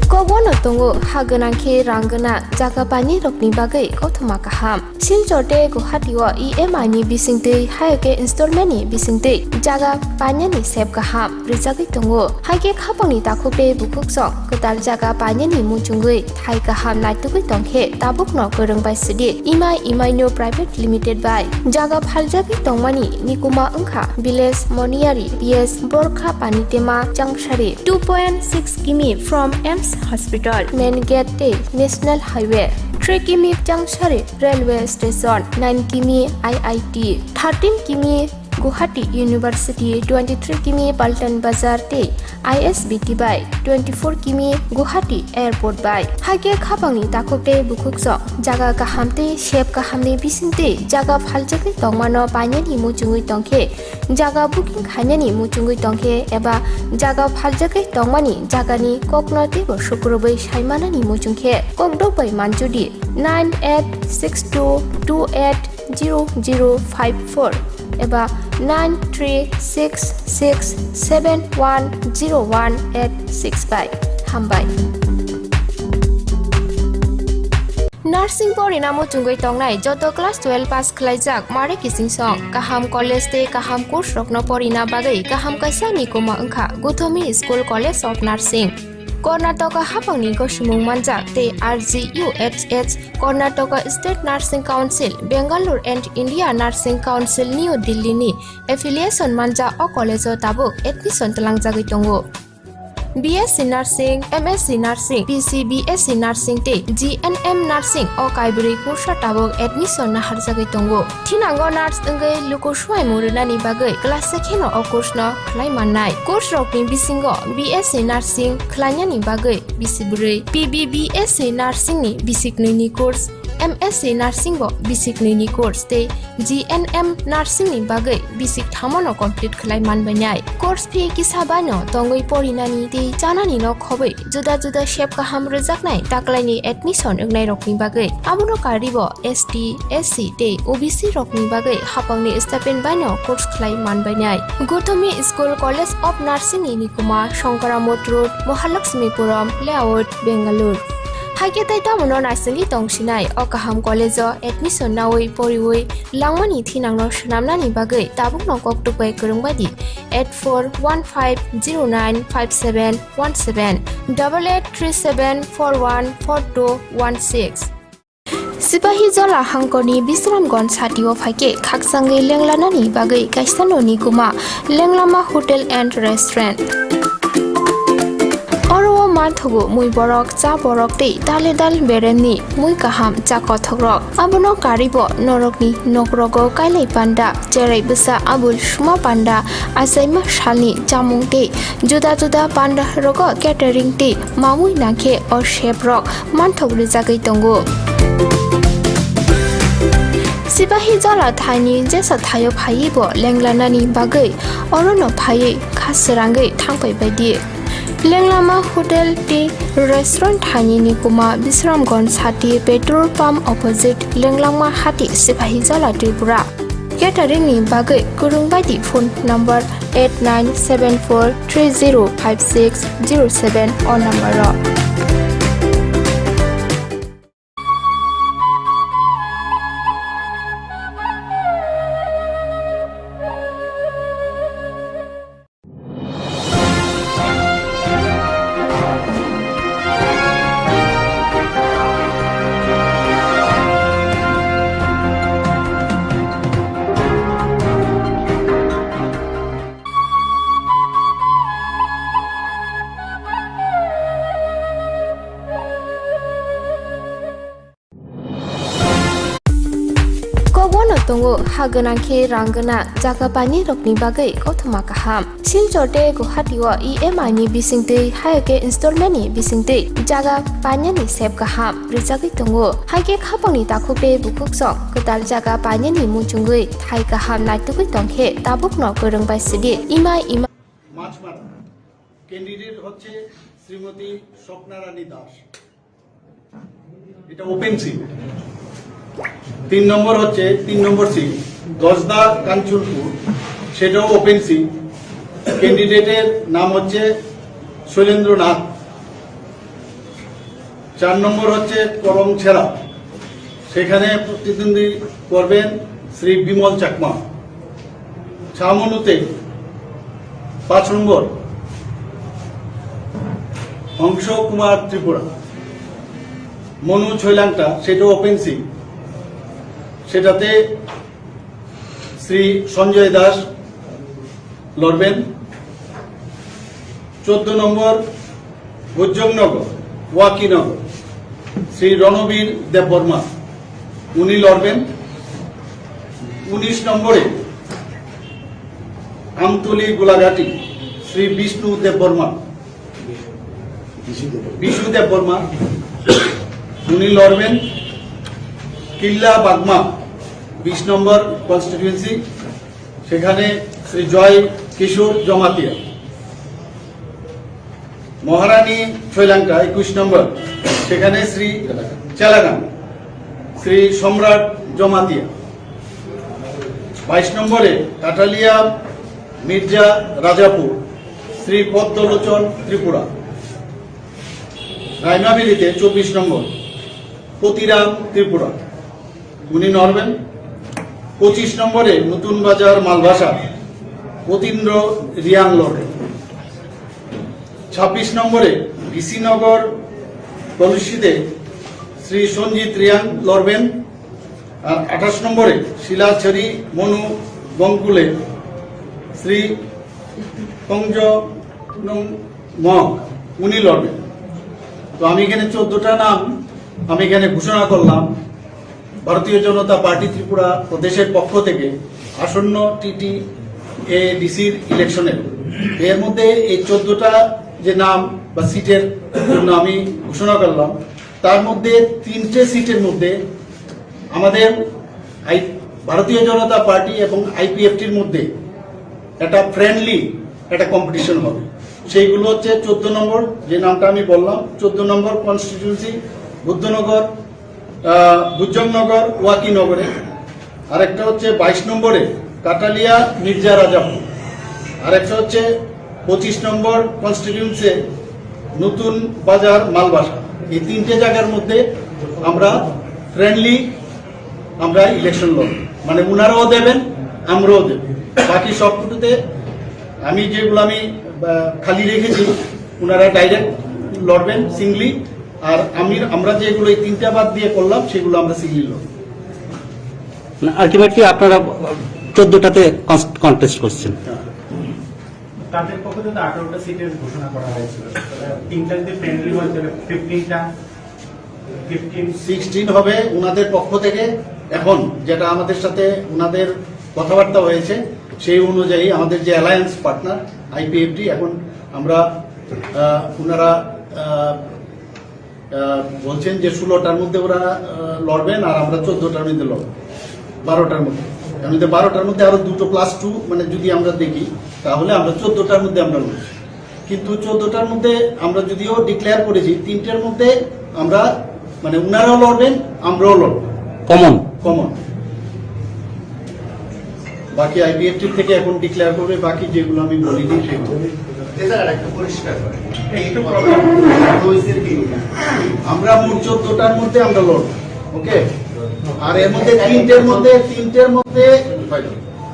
Kobono tongo ha gwnang khe rang gwnang jaga painai rokni bagwi kothoma kaham. Silchar tei Guwahati o E M I ni bisingtwi, hai khe installment ni bisingtwi jaga painani sep kaham rijagwi tongo. Hai khe khapangni takhuk tei bukhuksong kwtal jaga painani muchungwi thai kaham naitugwi tongkhe tabukno kwrwng bai sidi Imai Imaino Private Limited bai jaga phaljagwi tongmani nikuma wngkha village Moniari P S Borkha Panitema Changsari, two point six kimi from AIIMS Hospital, main gate tei National Highway, three kimi Changsari Railway Station, nine kimi I I T, thirteen kimi Guwahati University, twenty-three kimi Paltan Bazar tei I S B T bai twenty-four kimi Guwahati Airport bai. Hai khe khapangni takhuk tei bukhuksong jaga kaham tei sep kahamni bisingtwi jaga phaljagwi tongmano painani muchungwi tongkhe, jaga booking khainani muchungwi tongkhe eba jaga phaljagwi tongmani jagani kokno teibo sukrubwi saimanani muchungkhe kokdok bai manjudi nine eight six two two eight zero zero five four eba nine three six six seven one zero one eight six bai. Hambai. Nursing porina muchungwi tongnai joto class twelve pass khlaijak mare kiching song, kaham college tei kaham course rokno porina bagwi kaham kaisa nikuma wngkha Guthomi School College of Nursing. Karnataka hapangni gosimung manjak tei R G U H S, Karnataka State Nursing Council, Bangalore and India Nursing Council, New Delhi ni affiliation manjak o college o tabuk admission twlangjagwi tongo. B S C Nursing, M S C Nursing, P C B S C Nursing tei G N M Nursing o kaibrwi course o tabuk admission naharjagwi tongo. Thinango nurse wngwi luku swimung rwnani bagwi class se kheno o course no khlai mannai. Course rokni bisingo B S C Nursing khlainani bagwi bisi bwrwi, P B B S C Nursing ni bisi knwi ni course, M S C Nursing bo bisi knwi ni course tei G N M Nursing ni bagwi bisi kthamo no complete khlai manbainai. Course fee kisa bai no tongwi porinani tei chanani no khobwi juda juda sep kaham rwjaknai taklaini admission wngnairokni bagwi. Abono karwibo S T, S C tei O B C rokni bagwi hapangni stipend baino course khlai manbainai. Guthomi School College of Nursing ni nikuma Shankaramot Road, Mahalakshmipuram Layout, Bangalore. Haikhe tei tamono naisingwi tongsinai o kaham college o admission nawi poriwi langmani thinangno swnamnani bagwi tabukno koktuk bai kwrwng baidi eight four one five zero nine five seven one seven, double eight three seven four one four two one six. Sipahijola hangkorni Bisramganj satio phaikhe khakchangwi lenglanani bagwi kaisa noni kuma Lenglama Hotel and Restaurant. Oro o manthogo mui borok, cha borok tei dale dal beremni mui kaham cha kothokrok. Abono karwibo norokni nokrogo kailai panda, cherai bwsa abul suma panda, achaima salni chamung tei juda juda panda rogo catering tei mamui nangkhe o sep rok manthok rwjagwi tongo. Sipahijola thaini jesa thaio phaiwi bo lenglanani bagwi orono phaiwi kha srangwi thangpai baidi. Lenglama Hotel tei Restaurant thaini nikuma Bisramganj sati petrol pump opposite Lenglangma hati Sipahijola Tripura. Catering ni bagwi kwrwng baidi phone number eight nine seven four three zero five six zero seven o number o. Kokbono tongo ha gwnang khe rang gwnang jaga painirokni bagwi kothoma kaham. Silchar tei Guwahati o E M I ni bisingtwi, hai khe installment ni bisingtwi jaga painani sep kaham rwjagwi tongo. Hai khe khapangni takhuk tei bukhuksong kwtal jaga painani muchungwi thai kaham naitugwi tongkhe tabukno kwrwng bai sidi Imai Imai. মাছ মারা। ক্যান্ডিডেট হচ্ছে শ্রীমতী স্বপ্না রানী দাস। এটা open seat. তিন নম্বর হচ্ছে তিন নম্বর সিট, গজদা কাঞ্চনপুর, সেটাও open seat. ক্যান্ডিডেটের নাম হচ্ছে শৈলেন্দ্রনাথ। চার নম্বর হচ্ছে কলমছেড়া, সেখানে প্রতিদ্বন্দ্বী করবেন শ্রী বিমল চাকমা। ছামনুতে পাঁচ নম্বর হংস কুমার ত্রিপুরা, মনু ছৈলাংটা, সেটা ওপেন সিট, সেটাতে শ্রী সঞ্জয় দাস লড়বেন। চোদ্দ নম্বর ভোজ্জংনগর, ওয়াকিনগর, শ্রী রণবীর দেববর্মা, উনি লড়বেন। উনিশ নম্বরে আমতলি গোলাঘাটি, শ্রী বিষ্ণু দেববর্মা, বিষ্ণু দেববর্মা, উনি লড়বেন। কিল্লা বাগমা, বিশ নম্বর কনস্টিটিউয়েন্সি, সেখানে শ্রী জয় কিশোর জমাতিয়া। মহারানী শ্রীলঙ্কা একুশ নম্বর, সেখানে শ্রী চেলাগাং, শ্রী সম্রাট জমাতিয়া। বাইশ নম্বরে কাটালিয়া মির্জা রাজাপুর, শ্রী পদ্মলোচন ত্রিপুরা। রাইমাবিলিতে চব্বিশ নম্বর পতিরাম ত্রিপুরা, উনি লড়বেন। পঁচিশ নম্বরে নতুন বাজার মালবাসা, অতীন্দ্র রিয়াং লড়বেন। ছাব্বিশ নম্বরে বিসিনগর কলসিতে শ্রী সঞ্জিত রিয়াং লড়বেন। আর আঠাশ নম্বরে শিলাছড়ি মনু বঙ্কুলে শ্রী কংজ মগ, উনি লড়বেন। তো আমি এখানে চোদ্দটা নাম আমি এখানে ঘোষণা করলাম ভারতীয় জনতা পার্টি ত্রিপুরা প্রদেশের পক্ষ থেকে আসন্ন টিটি এডিসির ইলেকশনের। এর মধ্যে এই চোদ্দটা যে নাম বা সিটের জন্য আমি ঘোষণা করলাম, তার মধ্যে তিনটে সিটের মধ্যে আমাদের আই ভারতীয় জনতা পার্টি এবং আইপিএফটির মধ্যে একটা ফ্রেন্ডলি একটা কম্পিটিশন হবে। সেইগুলো হচ্ছে চোদ্দ নম্বর, যে নামটা আমি বললাম, চোদ্দ নম্বর কনস্টিটিউয়েন্সি বুদ্ধনগর, আহ, বুজ্জংনগর, ওয়াকিনগরে। আরেকটা হচ্ছে বাইশ নম্বরে কাটালিয়া মির্জা রাজাপুর। আরেকটা হচ্ছে পঁচিশ নম্বর কনস্টিটিউয়েন্সি নতুন বাজার মালবাসা। এই তিনটে জায়গার মধ্যে আমরা ফ্রেন্ডলি আমরা ইলেকশন লড়ব, মানে ওনারাও দেবেন, আমরাও দেব। বাকি সবকিছুতে আমি যেগুলো আমি, আহ, খালি রেখেছি, ওনারা ডাইরেক্ট লড়বেন সিঙ্গলি। আর আমি, আমরা যেগুলো এই তিনটা বাদ দিয়ে করলাম, সেগুলো আমরা সিঙ্গলি লড়ব। না, আলটিমেটলি আপনারা চোদ্দটাতে কন্টেস্ট করছেন। তাদের পক্ষ থেকে আঠারোটা সিটের ঘোষণা করা হয়েছিল। তিনটা যদি ফ্রেন্ডলি হয়, তাহলে ফিফটিনটা, ফিফটিন। সিক্সটিন হবে ওনাদের পক্ষ থেকে। এখন যেটা আমাদের সাথে ওনাদের কথাবার্তা হয়েছে, সেই অনুযায়ী আমাদের যে অ্যালায়েন্স পার্টনার আইপিএফটি, এখন আমরা, আহ, ওনারা, আহ, আহ, বলছেন যে ষোলোটার মধ্যে ওরা, আহ, লড়বেন আর আমরা চোদ্দটার মধ্যে লড়ব, বারোটার মধ্যে। এমনিতে বারোটার মধ্যে আরো দুটো প্লাস টু, মানে যদি আমরা দেখি, তাহলে আমরা চোদ্দটার মধ্যে আমরা লড়ব। কিন্তু চোদ্দটার মধ্যে আমরা যদিও ডিক্লেয়ার করেছি, তিনটের মধ্যে আমরা, মানে ওনারাও লড়বেন, আমরাও লড়ব। কমন। কমন। বাকি আইপিএফটি থেকে এখন ডিক্লেয়ার করবে, বাকি যেগুলো আমি বলিনি সেগুলো। এটা আর একটা পরিষ্কার করে। একটু প্রবলেম। রয়েছে কি? আমরা মোট চোদ্দটার মধ্যে আমরা লড়ব, ওকে? আর এর মধ্যে তিনটের মধ্যে, তিনটের মধ্যে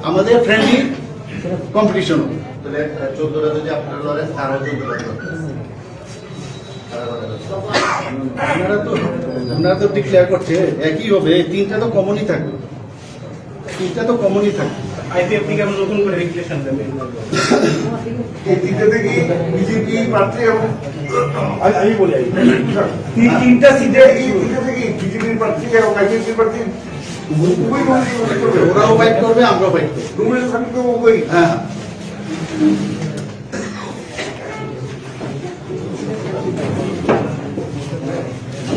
আমাদের ফ্রেন্ডলি কম্পিটিশন হবে। তাহলে চোদ্দটা যদি আপনারা লড়েন, তারাও চোদ্দটা লড়েন। ওনারা তো, ওনারা তো ডিক্লেয়ার করছে একই হবে, এই তিনটা তো কমনই থাকবে, তিনটা তো কমনই থাকবে। আইপিএফটি কে আমরা নতুন করে রেগুলেশন দেবে। এই তিনটা থেকে বিজেপি প্রার্থী এবং আমি, আমি বলি, আমি। তিন, তিনটা সিটে এই তিনটা থেকে বিজেপির প্রার্থী এবং আইপিএফটির প্রার্থী উভয় দল করবে। ওরাও ফাইট করবে, আমরাও ফাইট করবো। নমিনেশন সাবমিট করবো উভয়। হ্যাঁ।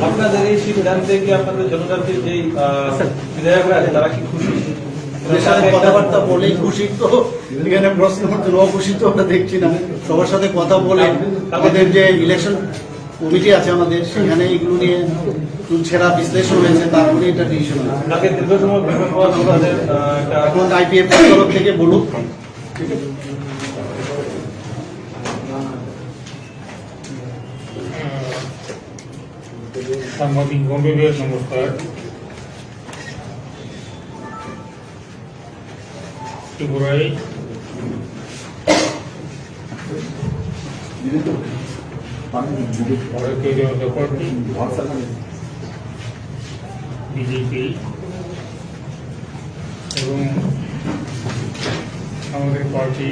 আপনাদের এই সিদ্ধান্তে কি আপনাদের জনজাতির যে আহ, বিধায়করা আছে তারা কি খুশি? ওদের সাথে কথাবার্তা বলেই খুশি তো, এখানে প্রশ্ন করতে অখুশি তো আমরা দেখছি না। সবার সাথে কথা বলে আমাদের যে ইলেকশন কমিটি আছে আমাদের, সেখানে এগুলো নিয়ে একটু সেরা বিশ্লেষণ হয়েছে, তারপরে এটা ডিসিশন হয়েছে। আগে দীর্ঘ সময় বিগত আপনাদের আহ, একটা এখন আইপিএফ তরফ থেকে বলুক। সাংবাদিক বন্ধুদের নমস্কার। ত্রিপুরায় ভারতীয় জনতা পার্টি, বিজেপি এবং আমাদের পার্টি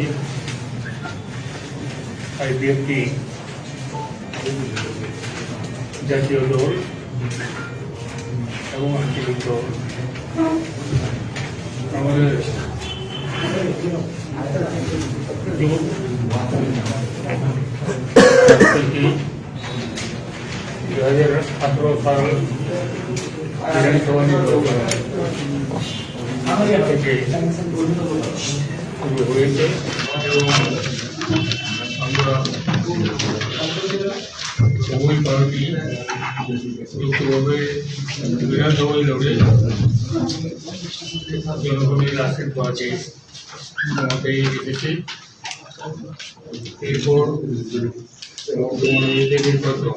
আইপিএফটি জাতীয় দল এবং আঞ্চলিক দল আমাদের যুব থেকে দুই হাজার আঠারো সাল বিধানসভা নির্বাচন থেকে শুরু হয়েছে এবং আমরা উভয় পার্টি যৌথভাবে বিধানসভায় লড়ে জনগণের আশীর্বাদে ক্ষমতায় এসেছি। এরপর বর্তমানে যে নির্বাচন,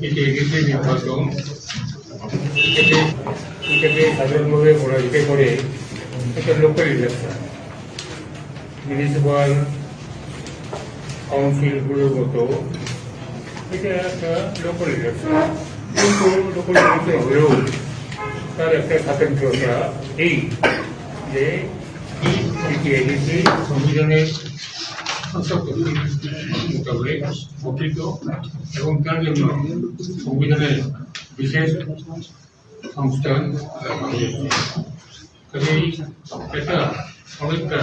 এই যে নির্বাচন, এটাকে, এটাকে সাধারণভাবে বলা যেতে পারে একটা লোকাল ইলেকশন। মিউনিসিপ্যাল কাউন্সিলগুলোর মতো এটা একটা লোকাল ইলেকশন, কিন্তু লোকাল ইলেকশন হলেও তার একটা স্বতন্ত্রতা এই যে এই টিটিআইডিসি সংবিধানের সংসদ মোতাবেক গঠিত এবং তার জন্য সংবিধানের বিশেষ সংস্থান রাখা হয়েছে। কাজেই এটা অনেকটা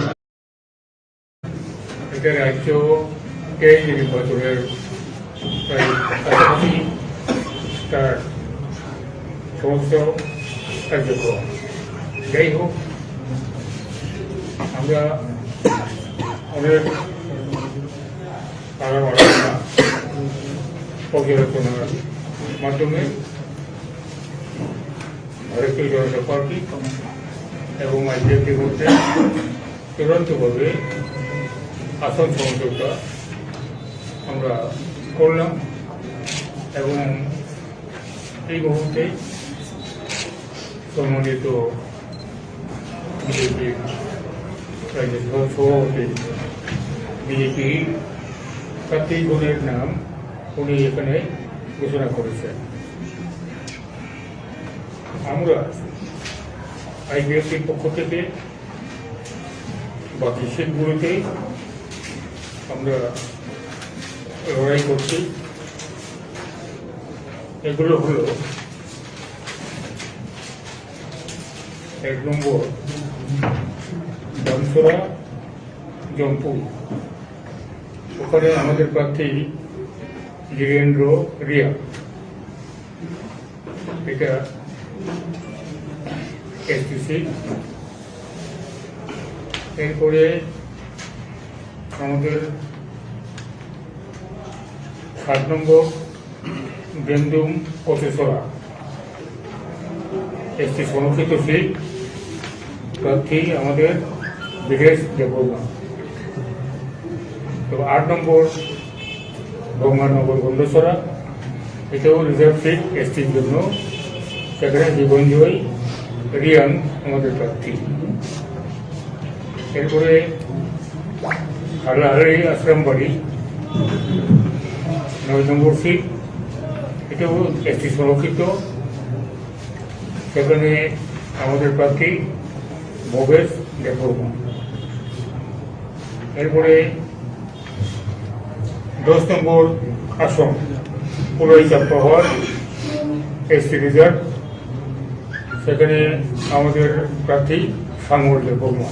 একটা রাজ্যকে নির্বাচনের প্রায় কাছাকাছি তার সমস্ত কার্যক্রম। যাই হোক, আমরা অনেক আলাপ আলোচনা, পর্যালোচনার মাধ্যমে ভারতীয় জনতা পার্টি এবং আইপিএফটির মধ্যে চূড়ান্তভাবে আসন সমঝোতা আমরা করলাম এবং এই মুহূর্তে সম্মানিত বিজেপির রাজ্য সভাপতি বিজেপি প্রার্থীগণের নাম উনি এখানে ঘোষণা করেছেন। আমরা আইপিএফটির পক্ষ থেকে বাকি সিটগুলোতে আমরা লড়াই করছি। এগুলো হলো এক নম্বর দামছড়া জম্পুই, ওখানে আমাদের প্রার্থী ধীরেন্দ্র রিয়া, এটা এসটিসি। এরপরে আমাদের সাত নম্বর বেন্দুম কচুছড়া, এসটি সংরক্ষিত সিট, প্রার্থী আমাদের বিদেশ দেববর্মা। তো আট নম্বর গঙ্গানগর গন্ডছড়া, এটাও রিজার্ভ সিট এসটির জন্য, সেখানে জীবনজয় রিয়াং আমাদের প্রার্থী। এরপরে হালহালি আশ্রমবাড়ি, নয় নম্বর সিট, এটাও এসটি সংরক্ষিত, সেখানে আমাদের প্রার্থী ভবেশ দেববর্মা। এরপরে দশ নম্বর আসন, পুরাই চাপ্পাহার, এসটি রিজার্ভ, সেখানে আমাদের প্রার্থী সাঙ্গল দেববর্মা।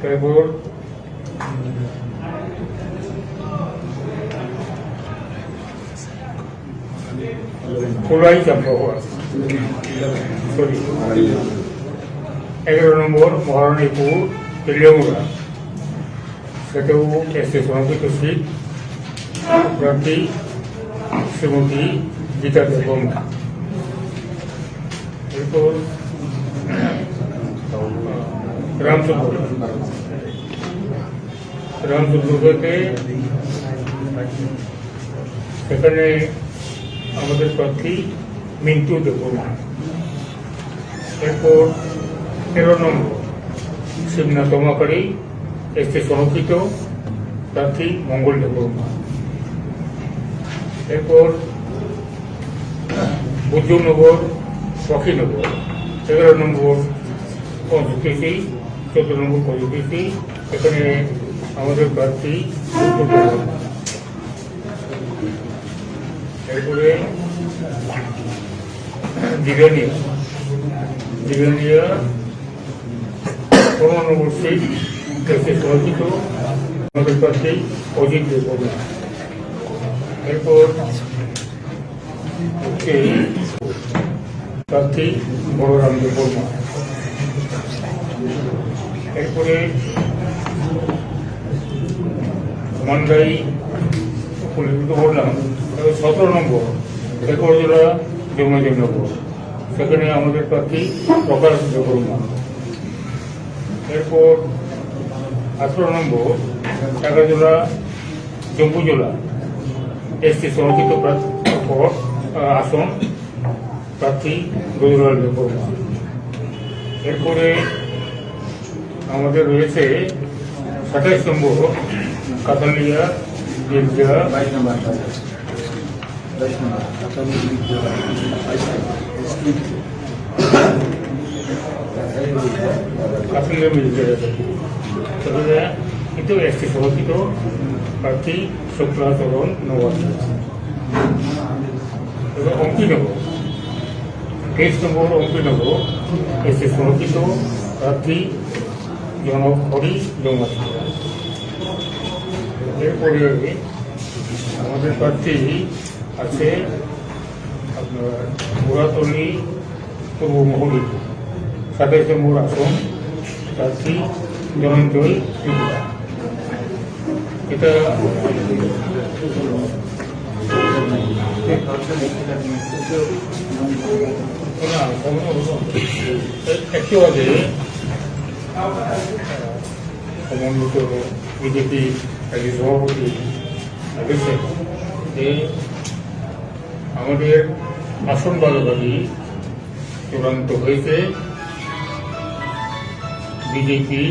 তারপর খোলাই চাম্পাহার, সরি, এগারো নম্বর মহারানীপুর তেলিয়ামুড়া, সেটাও এসটি সংরক্ষিত সিট, প্রার্থী শ্রীমতী গীতা দেববর্মা। এরপর রামচন্দ্র রামচন্দ্রকে সেখানে আমাদের প্রার্থী মিন্টু দেববর্মা। এরপর তেরো নম্বর শিবনাথ তমাকারী, এসটি সংরক্ষিত প্রার্থী মঙ্গল দেববর্মা। এরপর বুদ্ধনগর, সখীনগর, এগারো নম্বর কনস্টিটুয়েন্সি, চোদ্দ নম্বর কনস্টিটুয়েন্সি, এখানে আমাদের প্রার্থী বুদ্ধ দেববর্মা। এরপরে দিবেনিয়া, দিবেনিয়া পনেরো নম্বর সিট, এসটি সংরক্ষিত, আমাদের প্রার্থী অজিত দেববর্মা। এরপর হচ্ছে প্রার্থী বলরাম দেববর্মা। এরপরে মান্দাই পল্লীভুক্ত করলাম, তবে সতেরো নম্বর, শেখরজোড়া জন্মজয়নগর, সেখানে আমাদের প্রার্থী প্রকাশ দেববর্মা। এরপর আঠারো নম্বর, টাকাজোড়া জম্বুজোড়া, এসটি সংরক্ষিত প্রার্থ-, পদ, আহ, আসন, প্রার্থী গজুলাল দেববর্মা। এরপরে আমাদের রয়েছে সাতাইশ নম্বর কাতালিয়া মির্জা, বাইশ নম্বর, বাইশ নম্বর কাতালিয়া মির্জা, বাইশ নম্বর। কাতালিয়া মির্জা, তারপরে কিন্তু এসটি সংরক্ষিত প্রার্থী শুক্লাচরণ নওয়াজ। এবার অঙ্কিনগর, তেইশ নম্বর অঙ্কিনগর, এসটি সংরক্ষিত প্রার্থী জনক হরি জমাতিয়া। এরপরে আমাদের প্রার্থী আছে আপনার বুড়াতলি পূর্ব মহলী, সাতাইশ নম্বর আসন, প্রার্থী ধনঞ্জয় ত্রিপুরা। এটা না, একেবারে সমন্বিত বিজেপি রাজ্য সভাপতি বলেছেন যে আমাদের আসন ভাগাভাগি চূড়ান্ত হয়েছে বিজেপি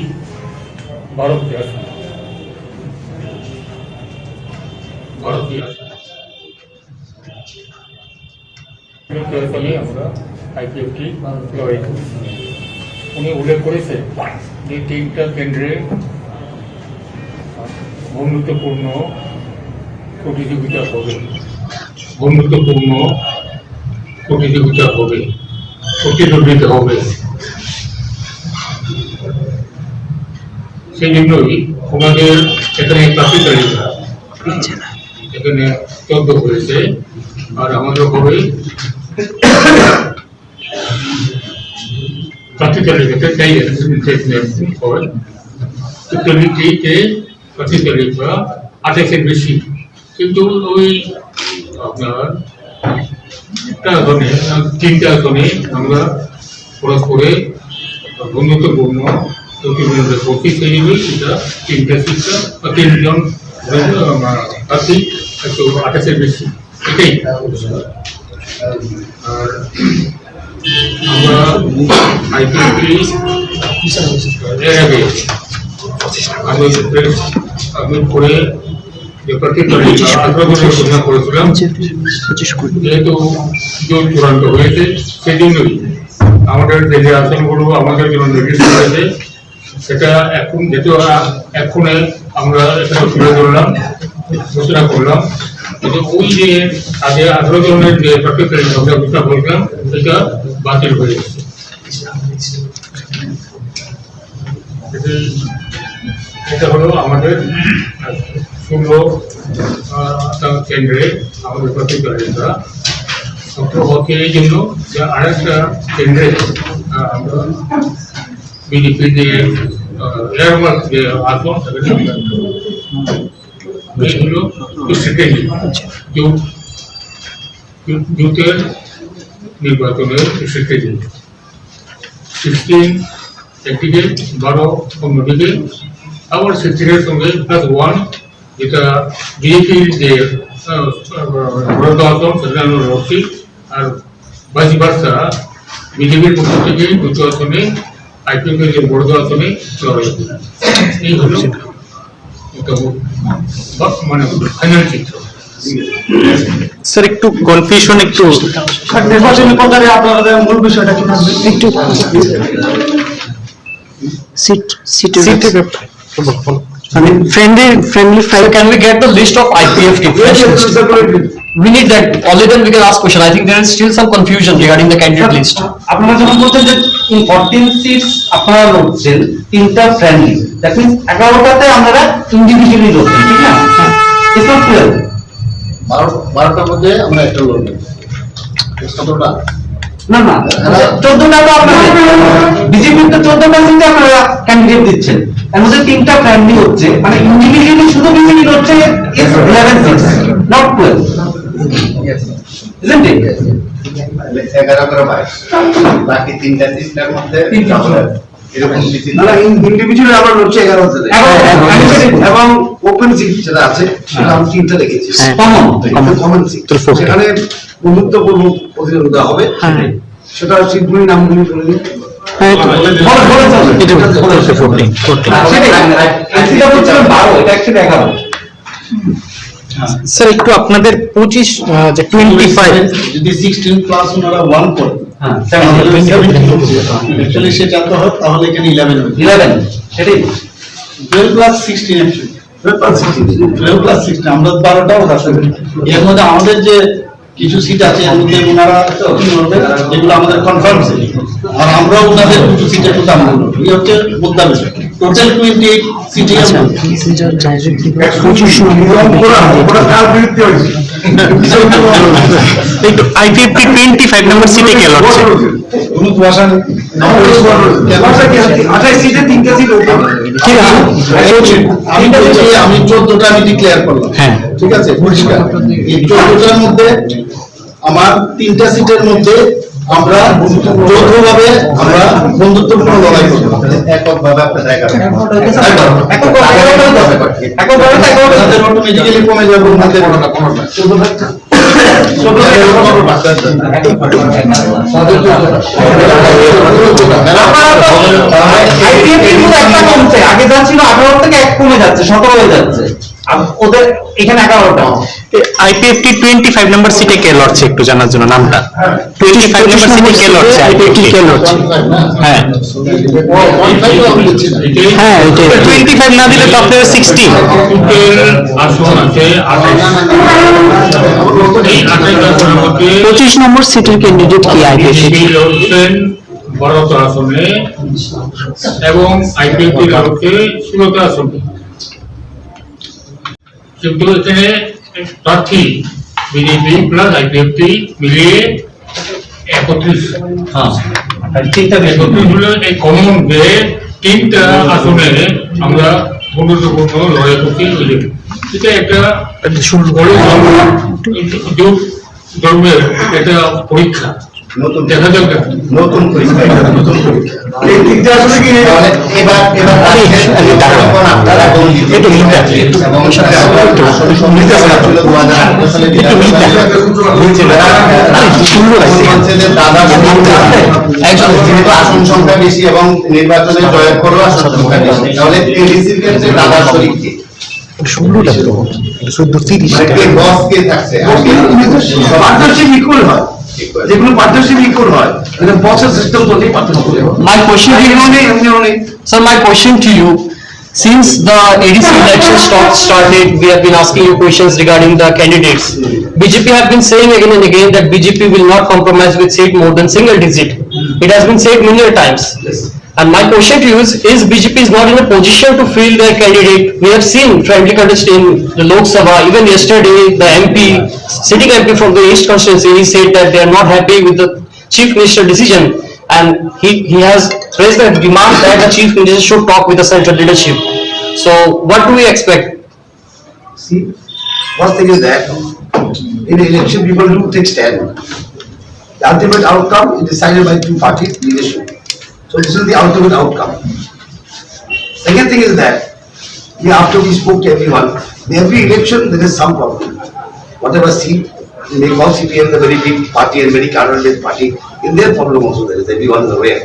ভারতী আসন। ভারতী আসন। নির্বাচনে আমরা আইপিএফটি লড়াই করছি। উনি উল্লেখ করেছেন যে তিনটা কেন্দ্রে বন্ধুত্বপূর্ণ প্রতিযোগিতা হবে, বন্ধুত্বপূর্ণ প্রতিযোগিতা হবে, প্রতিদ্বন্দ্বিতা হবে। সেই জন্যই ওনাদের এখানে প্রার্থী তালিকা এখানে চোদ্দ হয়েছে, আর আমাদের হবে প্রার্থী তালিকাতে তাই এখানে হয়। তো কমিটিতে প্রার্থী তালিকা আঠাশের বেশি, কিন্তু ওই আপনার একটা আসনে, তিনটা আসনে আমরা খরচ করে বন্ধুত্বপূর্ণ প্রতিদ্বন্দ্বিতা করছি, সেই জন্যই সেটা তিনটা সিটটা বা তিনজন প্রার্থী একশো আঠাশের বেশি, এটাই। আর আমরা আইপিএফটি এর আগে আমি প্রেস সাবমিট করে যে প্রার্থী তালিকা আঠারো জনের ঘোষণা করেছিলাম, যেহেতু জোট চূড়ান্ত হয়েছে, সেই জন্যই আমাদের যে যে আসনগুলো আমাদের জন্য নির্দিষ্ট হয়েছে, সেটা এখন যেহেতু, আহ, এক্ষণে আমরা এটা তুলে ধরলাম, ঘোষণা করলাম, কিন্তু ওই যে আগে আঠারো জনের যে প্রার্থী তালিকা আমরা ঘোষণা করেছিলাম, সেটা বাতিল হয়ে গেছে। এটি, এটা হলো আমাদের ষোলো, আহ, টা কেন্দ্রে আমাদের প্রতিদ্বন্দ্বিতা। তো ওকে এই জন্য যে আরেকটা কেন্দ্রে, আহ, আমরা বিজেপি যে, আহ, এয়ারমার্ক যে আসন, সেটা এই হলো স্ট্র্যাটেজি। জোট, জোটের নির্বাচনের স্ট্র্যাটেজি। সিক্সটিন একদিকে, বারো অন্যদিকে। আবার সিক্সটিনের সঙ্গে প্লাস ওয়ান, যেটা বিজেপির যে, আহ, আহ, বরাদ্দ আসন, সেটা আমরা রাখছি। আর ভাইস ভার্সা, বিজেপির পক্ষ থেকে দুটো আসনে, আইপিএফ এর যে বড় আসনে লড়াই হবে। এই হলো মোটামুটি বা মানে ফাইনাল চিত্র। স্যার, একটু কনফিউশন একটু। স্যার, নির্বাচনী প্রচারে আপনাদের মূল বিষয়টা কি থাকবে? একটু সিট, সিটের সিটের ব্যাপারে। ব্যাপারে। I mean, friendly, friendly fight. So can we get the list of I P F T? We need that. Only then we can ask question. I think there is still some confusion regarding the candidate list. আপনারা যখন বলছেন যে fourteen seats আপনারা লড়ছেন, তিনটা friendly, that means এগারোটাতে আপনারা ইন্ডিভিজুয়ালি লড়ছেন, ঠিক না? It's not twelve. বারো, বারোটার মধ্যে আমরা একটা লড়বো। সতেরোটা। না, না, চোদ্দটা তো আপনাদের। বিজেপির তো চোদ্দটা সিটে আপনারা ক্যান্ডিডেট দিচ্ছেন। এর মধ্যে তিনটা ফ্রেন্ডলি হচ্ছে, মানে ইন্ডিভিজুয়ালি শুধু বিজেপি হচ্ছে, it's eleven seats, not twelve. Isn't it? এগারো করে বাইশ। বাকি তিনটা সিটের মধ্যে তিনটা। এরকম না, না, ইন-, ইন্ডিভিজুয়াল আবার হচ্ছে এগারো হাজার। এবং, এবং ওপেন সিট যেটা আছে, সেটা আমি তিনটা রেখেছি। হ্যাঁ। কমন। কমন। Common seat. তো ফোরটিন। সেখানে বন্ধুত্বপূর্ণ প্রতিদ্বন্দ্বিতা হবে। হ্যাঁ। সেটা সিটগুলির নামগুলি বলে দিন। হ্যাঁ, এই তো। বলে, বলে, বলে চলবে। এটা ফোরটিন, ফোরটিন। আর সেটা, আর, আর সেটা বলছিলাম বারো, এটা actually এগারো। স্যার, একটু আপনাদের পঁচিশ, আহ, যে টোয়েন্টি ফাইভ। যদি সিক্সটিন প্লাস ওনারা ওয়ান করে, হ্যাঁ, তাহলে সেভেন। সেভেন্টিন। অ্যাকচুয়ালি সে চারটা হয়, তাহলে এখানে ইলেভেন হবে। ইলেভেন, সেটাই। Twelve plus sixteen actually। Twelve plus sixteen. Twelve plus sixteen, আমরা বারোটাও আছে। এর মধ্যে আমাদের যে কিছু সিট আছে, এর মধ্যে ওনারা কি বলবে, যেগুলো আমাদের কনফার্ম সিট, আর আমরাও ওনাদের কিছু সিটে একটু দাম বলবো। এই হচ্ছে মুদ্রা বিষয়। টোটাল টোয়েন্টি এইট সিটে আমরা। পঁচিশ নম্বর। ওরা, ওরা কার বিরুদ্ধে হয়েছে? একটু আইপিএফটি টোয়েন্টি ফাইভ নম্বর সিটে কে লড়ছে? কোনো কুয়াশা নেই। কুয়াশা কি আছে? আঠাশ সিটে তিনটা সিট ওপেন। ঠিক আছে। আমি বলছি, আমি চোদ্দটা আমি ডিক্লেয়ার করলাম। হ্যাঁ। ঠিক আছে, পরিষ্কার। এই চোদ্দটার মধ্যে আমার তিনটা সিটের মধ্যে আমরা যৌথভাবে আমরা বন্ধুত্বপূর্ণ লড়াই করবো। এককভাবে আপনারা এগারো। এককভাবে। এককভাবে। তাদের অটোমেটিক্যালি কমে যাবে, ওনাদের। আইপিএফটি কিন্তু একটা কমছে, আগে যা ছিল আঠারো থেকে এক কমে যাচ্ছে, সতেরো হয়ে যাচ্ছে। আর ওদের এখানে এগারোটা। আইপিএফটি টোয়েন্টি ফাইভ নম্বর সিটে কে লড়ছে একটু জানার জন্য নামটা। টোয়েন্টি ফাইভ নম্বর সিটে কে লড়ছে? আইপিএফটি কে লড়ছে? হ্যাঁ। হ্যাঁ, এটাই। টোয়েন্টি ফাইভ না দিলে তো আপনাদের সিক্সটিন। আসন আছে আঠাশ। এই আঠাশ আসনের মধ্যে পঁচিশ নম্বর সিটের ক্যান্ডিডেট কি আইপিএফটি? বিজেপি লড়ছেন বারোটা আসনে এবং আইপিএফটি লড়ছে ষোলোটা আসনে। কিন্তু এখানে প্রার্থী বিজেপি প্লাস আইপিএফটি মিলিয়ে একত্রিশ। হ্যাঁ। আর তিনটা বিজেপি। একত্রিশ হলো এই কমন যে তিনটা আসনে আমরা গুরুত্বপূর্ণ লড়াই করতে হইলে এটা একটা বড় ধর্ম-, ধর্মের একটা পরীক্ষা। নতুন দেখা যাক। নতুন পরীক্ষা, এটা নতুন পরীক্ষা। এই তিনটা আসলে কি? তাহলে এবার, এবার আরে, আরে, দাঁড়াও। এখন আপনারা কোন দিকে একটু নিতে আসলে এবং একটু আসলে নিতে আসলে। ছিল দু হাজার আঠারো সালে একটু নিতে আসলে। আরে, সুন্দর আছে। বলছে যে দাদা একজন যেহেতু আসন সংখ্যা বেশি এবং নির্বাচনে জয়ের পরেও আসন সংখ্যা বেশি, তাহলে এডিসির ক্ষেত্রে দাদার শরিক কে? ষোলো লাগতো, চোদ্দ তিরিশ। মানে কে বস কে থাকছে? পার্টনারশিপ ইকুয়াল হয়, যে কোনো পার্টনারশিপ ইকুয়াল হয়, মানে বসের সিস্টেম তো নেই partnership. My question to you, এমনি অনেক, এমনি অনেক। Sir, my question to you, since the A D C election stock started, we have been asking you questions regarding the candidates. B J P have been saying again and again that B J P will not compromise with seat more than single digit. It has been said many a times. And my question to you is, is B J P is not in a position to field their candidate? We have seen friendly contest in the Lok Sabha. Even yesterday, the M P, sitting M P from the East constituency, he said that they are not happy with the Chief Minister decision, and he, he has raised the demand that the Chief Minister should talk with the central leadership. So, what do we expect? See, first thing is that in election people do take stand. The ultimate outcome is decided by two party leadership. So this is the ultimate outcome. Second thing is that we, after we spoke to everyone, in every election there is some problem. Whatever seat, They call C P M the very big party and very cadre-based party. In their problem also there is, everyone is aware.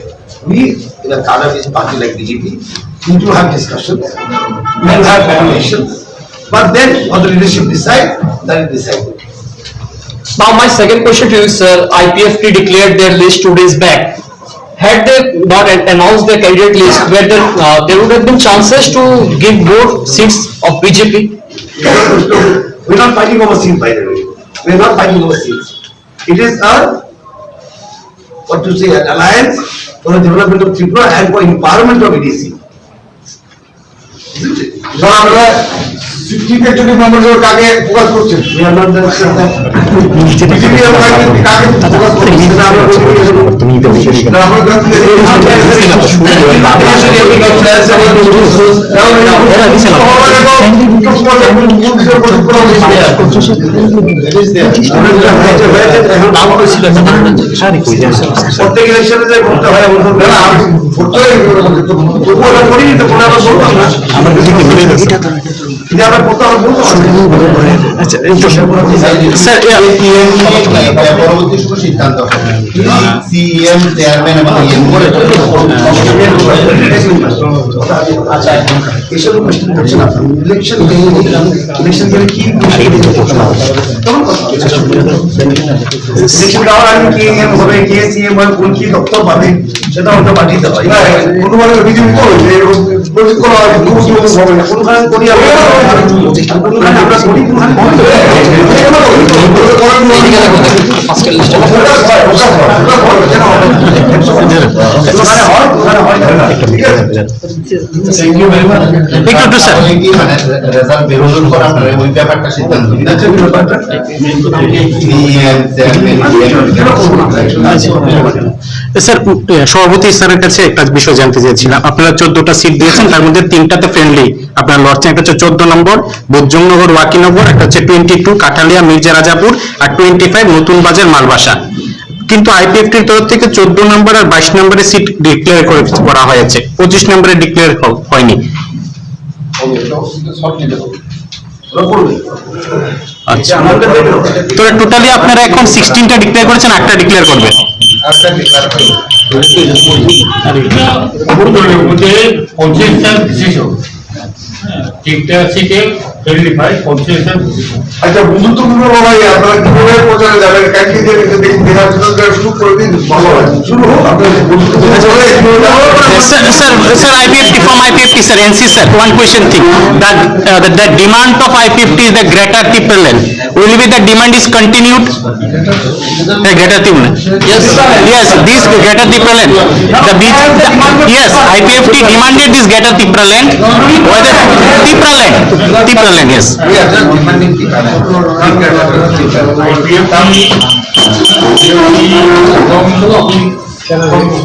We, in a cadre-based party like B J P, we do have discussions, we do have conversations, but then what the leadership decide, that is decided. Now my second question to you, sir, I P F T declared their list two days back. Had they not an- announced the candidate list, where the, uh, there would have been chances to give more seats of B J P? We're not fighting over seats, by the way. We're not fighting over seats. It is a, what to say, an alliance for the development of Tripura and for empowerment of A D C. Isn't it? Sir, আমরা sixteen executive member হিসেবে কাকে ফোকাস করছেন? We are not the BJP এবং আইপিএফটি কাকে ফোকাস করছেন? সেটা আমরা বলতে পারি না। না, আমরা প্রত্যেক ইলেকশনে যে ভোটটা হয়, এমন কোনো না, আমি ভোট তো এই তবুও ওরা করিনি, তো কোনো আবার বলতাম না। কিন্তু আবার বলতে আবার বলতাম না। আচ্ছা, এই তো, স্যার, ইয়া। সিইএম নিয়ে পরবর্তী শুভ সিদ্ধান্ত হবে। সিইএম, চেয়ারম্যান এবং ইএম করে। আচ্ছা, এসব কোশ্চেন করছেন আপনারা। ইলেকশন, ইলেকশন গেলে কি, তখন কথা হবে। ইলেকশন দেওয়ার আগে কে ইএম হবে, কে সিইএম হবে, কোন কি দপ্তর পাবে, সেটা আমরা পাঠিয়ে দেবো। এবার কোনো মানে বিজেপি তো হয়েছে, এরকম প্রতীক করা হয়, কোনো কিছু হবে না। কোনখানে করি আমরা, কোনখানে আমরা করি, কোনখানে করি না। কোনখানে হয়, কোনখানে হয় না। ঠিক আছে? Thank you very much. একটু, একটু, স্যার। তাহলে কি মানে রেজাল্ট বেরোনোর পর আপনারা ওই ব্যাপারটা সিদ্ধান্ত নিন? স্যার, উম, এ, সভাপতি স্যারের কাছে একটা বিষয় জানতে চেয়েছিলাম। আপনারা চোদ্দটা সিট দিয়েছেন, তার মধ্যে তিনটাতে ফ্রেন্ডলি আপনারা লড়ছেন। একটা হচ্ছে চোদ্দ নম্বর বুধজংনগর ওয়াকিনগর, একটা হচ্ছে টোয়েন্টি টু কাঠালিয়া মির্জা রাজাপুর, আর টোয়েন্টি ফাইভ নতুন বাজার মালবাসা। কিন্তু আইপিএফটির তরফ থেকে চোদ্দ নম্বর আর বাইশ নম্বরের সিট ডিক্লেয়ার করে, করা হয়েছে, পঁচিশ নম্বরে ডিক্লেয়ার হয়নি। আচ্ছা, তাহলে টোটালি আপনারা এখন সিক্সটিনটা ডিক্লেয়ার করেছেন, একটা ডিক্লেয়ার করবে। পঁচিশটা ডিসিশন। তিনটা সিটে ফ্রেন্ডলি ফায়ার, পঁচিশটা ডিসিশন। আচ্ছা, বন্ধুত্বপূর্ণ লড়াই আপনারা কিভাবে প্রচারে যাবেন? কালকে যে এটা দেখি, দেখা যাচ্ছে যে শুরু করে দিন, ভালো হয়। শুরু হোক, আপনারা বন্ধুত্বপূর্ণ লড়াই। Sir, sir, sir, I P F T, from I P F T, sir, N C, sir, one question thing. That, uh, the, the demand of I P F T is the greater Tipraland. Will be the demand is continued? The greater Tipraland. Yes, yes, this greater Tipraland. The B-, the, yes, I P F T demanded this greater Tipraland. Whether Tipraland, Tipraland, yes. We are just demanding Tipraland.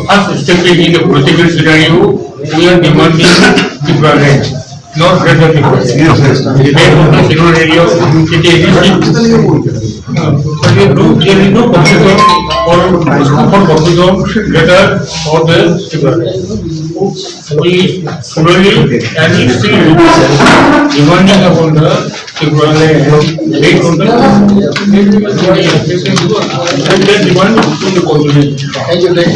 First step in the political scenario, we are demanding Tipraland. Not greater Tipraland. Yes, yes. Depend on the scheduled area of city existing. But you do, there is no confusion or, or confusion greater for the Tipraland. We clearly and strictly demanding upon the Tipraland based on the, and the demand from the constitution.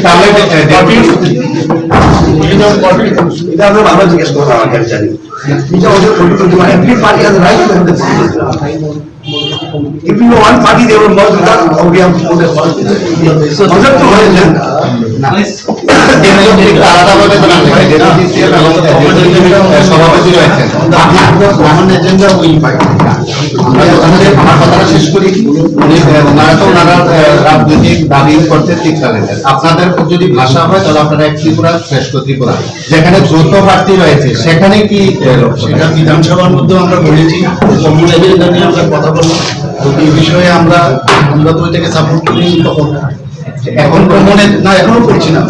তাহলে, এ, party, এটা আমরা বারবার জিজ্ঞেস করবো, আমার কাছে জানি। এটা ওদের পরিকল্পনা, every party has right to have the political. If you want party, they will merge with us, or we have to merge with us. Merger তো হয় না। ডেমোক্রেটিক আলাদাভাবে তো না হয়, ডেপুটি সিএম এবং সভাপতি রয়েছেন। আপনার কমন এজেন্ডা উইল ফাইট। আমরা তো ওখানে আমার কথাটা শেষ করি। উনি, আহ, ওনারা তো ওনারা, আহ, রাজনৈতিক দাবি করতে ঠিক চালেন। আপনাদের যদি ভাষা হয়, তাহলে আপনারা এক ত্রিপুরা, শ্রেষ্ঠ ত্রিপুরা। যেখানে যৌথ প্রার্থী রয়েছে, সেখানে কি, আহ, লক্ষ্য? সেটা বিধানসভার মধ্যে আমরা বলেছি, কমন এজেন্ডা নিয়ে আমরা কথা বললাম। তো এই বিষয়ে আমরা, আমরা তো এটাকে সাপোর্ট করি তখন। এখন কমন এ-, না, এখনো করছি না।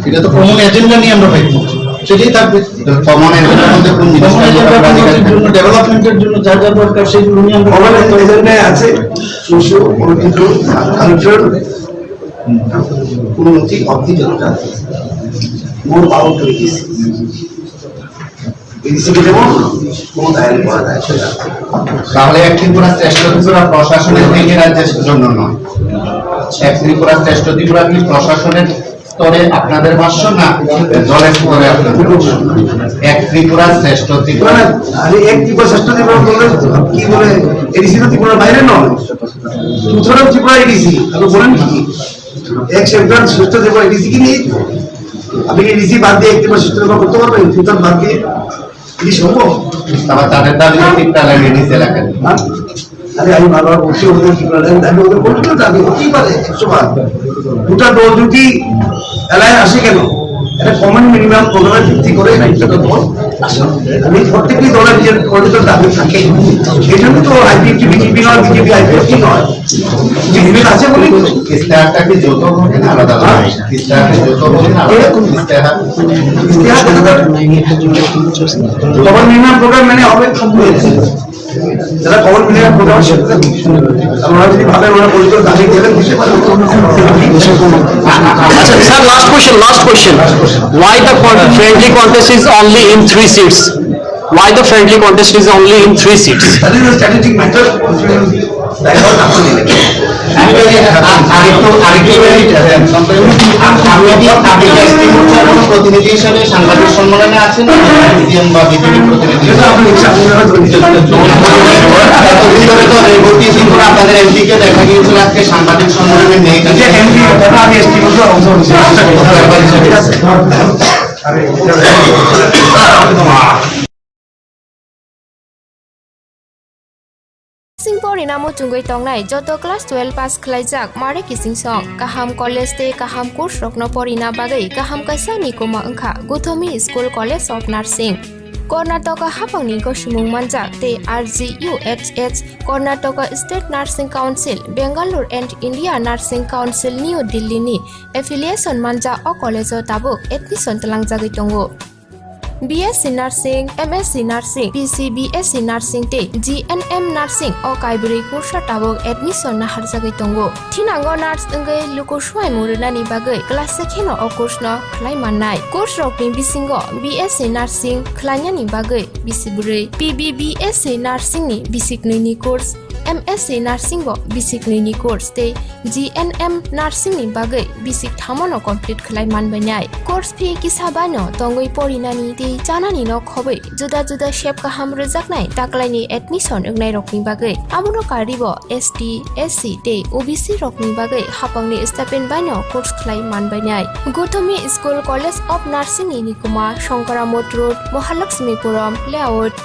এটা তো কমন এজেন্ডা নিয়ে আমরা ফাইট করছি। সেটাই থাকবে। তো কমন এজেন্ডার মধ্যে কোন জিনিসটা কমন এজেন্ডার জন্য, ডেভেলপমেন্টের জন্য যা যা দরকার সেগুলো নিয়ে আমরা কমন এজেন্ডায় আছে সোশিও পলিটিক্যাল, কালচারাল উন্নতি অব দি জনজাতি। মোর পাওয়ার টু এডিসি কে যেমন কোনো দায়ের করা যায় সেটা। তাহলে এক ত্রিপুরা শ্রেষ্ঠ ত্রিপুরা প্রশাসনের দিকে রাজ্যের জন্য নয়, এক ত্রিপুরা শ্রেষ্ঠ ত্রিপুরা কি প্রশাসনের স্তরে আপনাদের ভাষ্য না দলের স্তরে আপনাদের ভাষ্য? এক ত্রিপুরা শ্রেষ্ঠ ত্রিপুরা। না, না, আরে এক ত্রিপুরা শ্রেষ্ঠ ত্রিপুরা বললে কি বলে, এডিসি তো ত্রিপুরার বাইরে নয়। সুতরাং ত্রিপুরা এডিসি, আপনি বলেন কি? এক সেন্ট্রাল শ্রেষ্ঠ ত্রিপুরা এডিসি কি নেই? আপনি কি এডিসি বাদ দিয়ে এক ত্রিপুরা শ্রেষ্ঠ ত্রিপুরা করতে পারবেন? সুতরাং বাদ দিয়ে কি সম্ভব? আবার তাদের দাবি ঠিক তাহলে এডিসি এলাকা। হ্যাঁ? আরে আমি বারবার বলছি ওদের কি করে, আমি ওদের বলতে দাবি হতেই পারে একশো বার। দুটা দল যদি এলায় আসে কেন? এটা কমন মিনিমাম প্রোগ্রামের ভিত্তি করে একটা দল আসে। আমি প্রত্যেকটি দলের নিজের পরিচিত দাবি থাকে। এই জন্য তো আইপিএফটি বিজেপি নয়, বিজেপি আইপিএফটি নয়। বিজেপি আছে বলেই তো। ইস্তেহারটা কি যৌথ হবে না আলাদা হবে? হ্যাঁ? ইস্তেহারটা যৌথ হবে না আলাদা? এরকম ইস্তেহার। ইস্তেহার দেখা যাবে। কমন মিনিমাম প্রোগ্রাম মানে হবে। যারা খবর মিলে প্রোগ্রাম শেষ করে, আপনারা যদি ভাবে ওরা পরিচয় দাবি গেলে বুঝতে পারবেন। আচ্ছা, sir, last question, last question. Why the con-, friendly contest is only in three seats? Why the friendly contest is only in three seats? That is a strategic matter. Actually, আ-, আরেকটু, আরেকটু, আ-, আপনি কি, আপনি কি এসটি মোর্চার কোনো প্রতিনিধি হিসাবে সাংবাদিক সম্মেলনে আছেন? সিএম বা বিজেপি প্রতিনিধি হিসাবে? এত ভিতরে তো রেবতী সিংহ আপনাদের এমপি কে দেখা গিয়েছিল, আজকে সাংবাদিক সম্মেলনে নেই। Sing pori na muchungwi tongnai joto class twelve pass khlaijak mare kising song. Kaham college tei kaham course rokno porina bagwi kaham kaisa ni kuma wngkha Guthomi School College of Nursing. Karnataka hapangni gosimung manjak tei R G U H H, Karnataka State Nursing Council, Bangalore and India Nursing Council, New Delhi ni affiliation manjak o college o tabuk admission twlangjagwi tongo. B S C Nursing, M S C Nursing, P C B S C Nursing tei G N M Nursing o kaibrwi kursa tabuk admission naharjagwi tongo. Thinango nurse wngwi luku swimung rwnani bagwi class se kheno o course no khlai mannai. Course rokni bisingo B S C Nursing khlainani bagwi bisi bwrwi, P B B S C Nursing ni bisi knwi ni course, M S C Nursing bo bisi knwi ni course tei G N M Nursing ni bagwi bisi thamo no complete khlai manbainai. Course fee kisa bai no tongwi porinani tei chanani no khobwi juda juda sep kaham rwjaknai taklaini admission wngnairokni bagwi. Abono karwi bo S T, S C tei O B C rokni bagwi hapangni stipend baino course khlai manbainai. Guthomi School College of Nursing ni nikuma Shankaramot Road, Mahalakshmipuram Layout,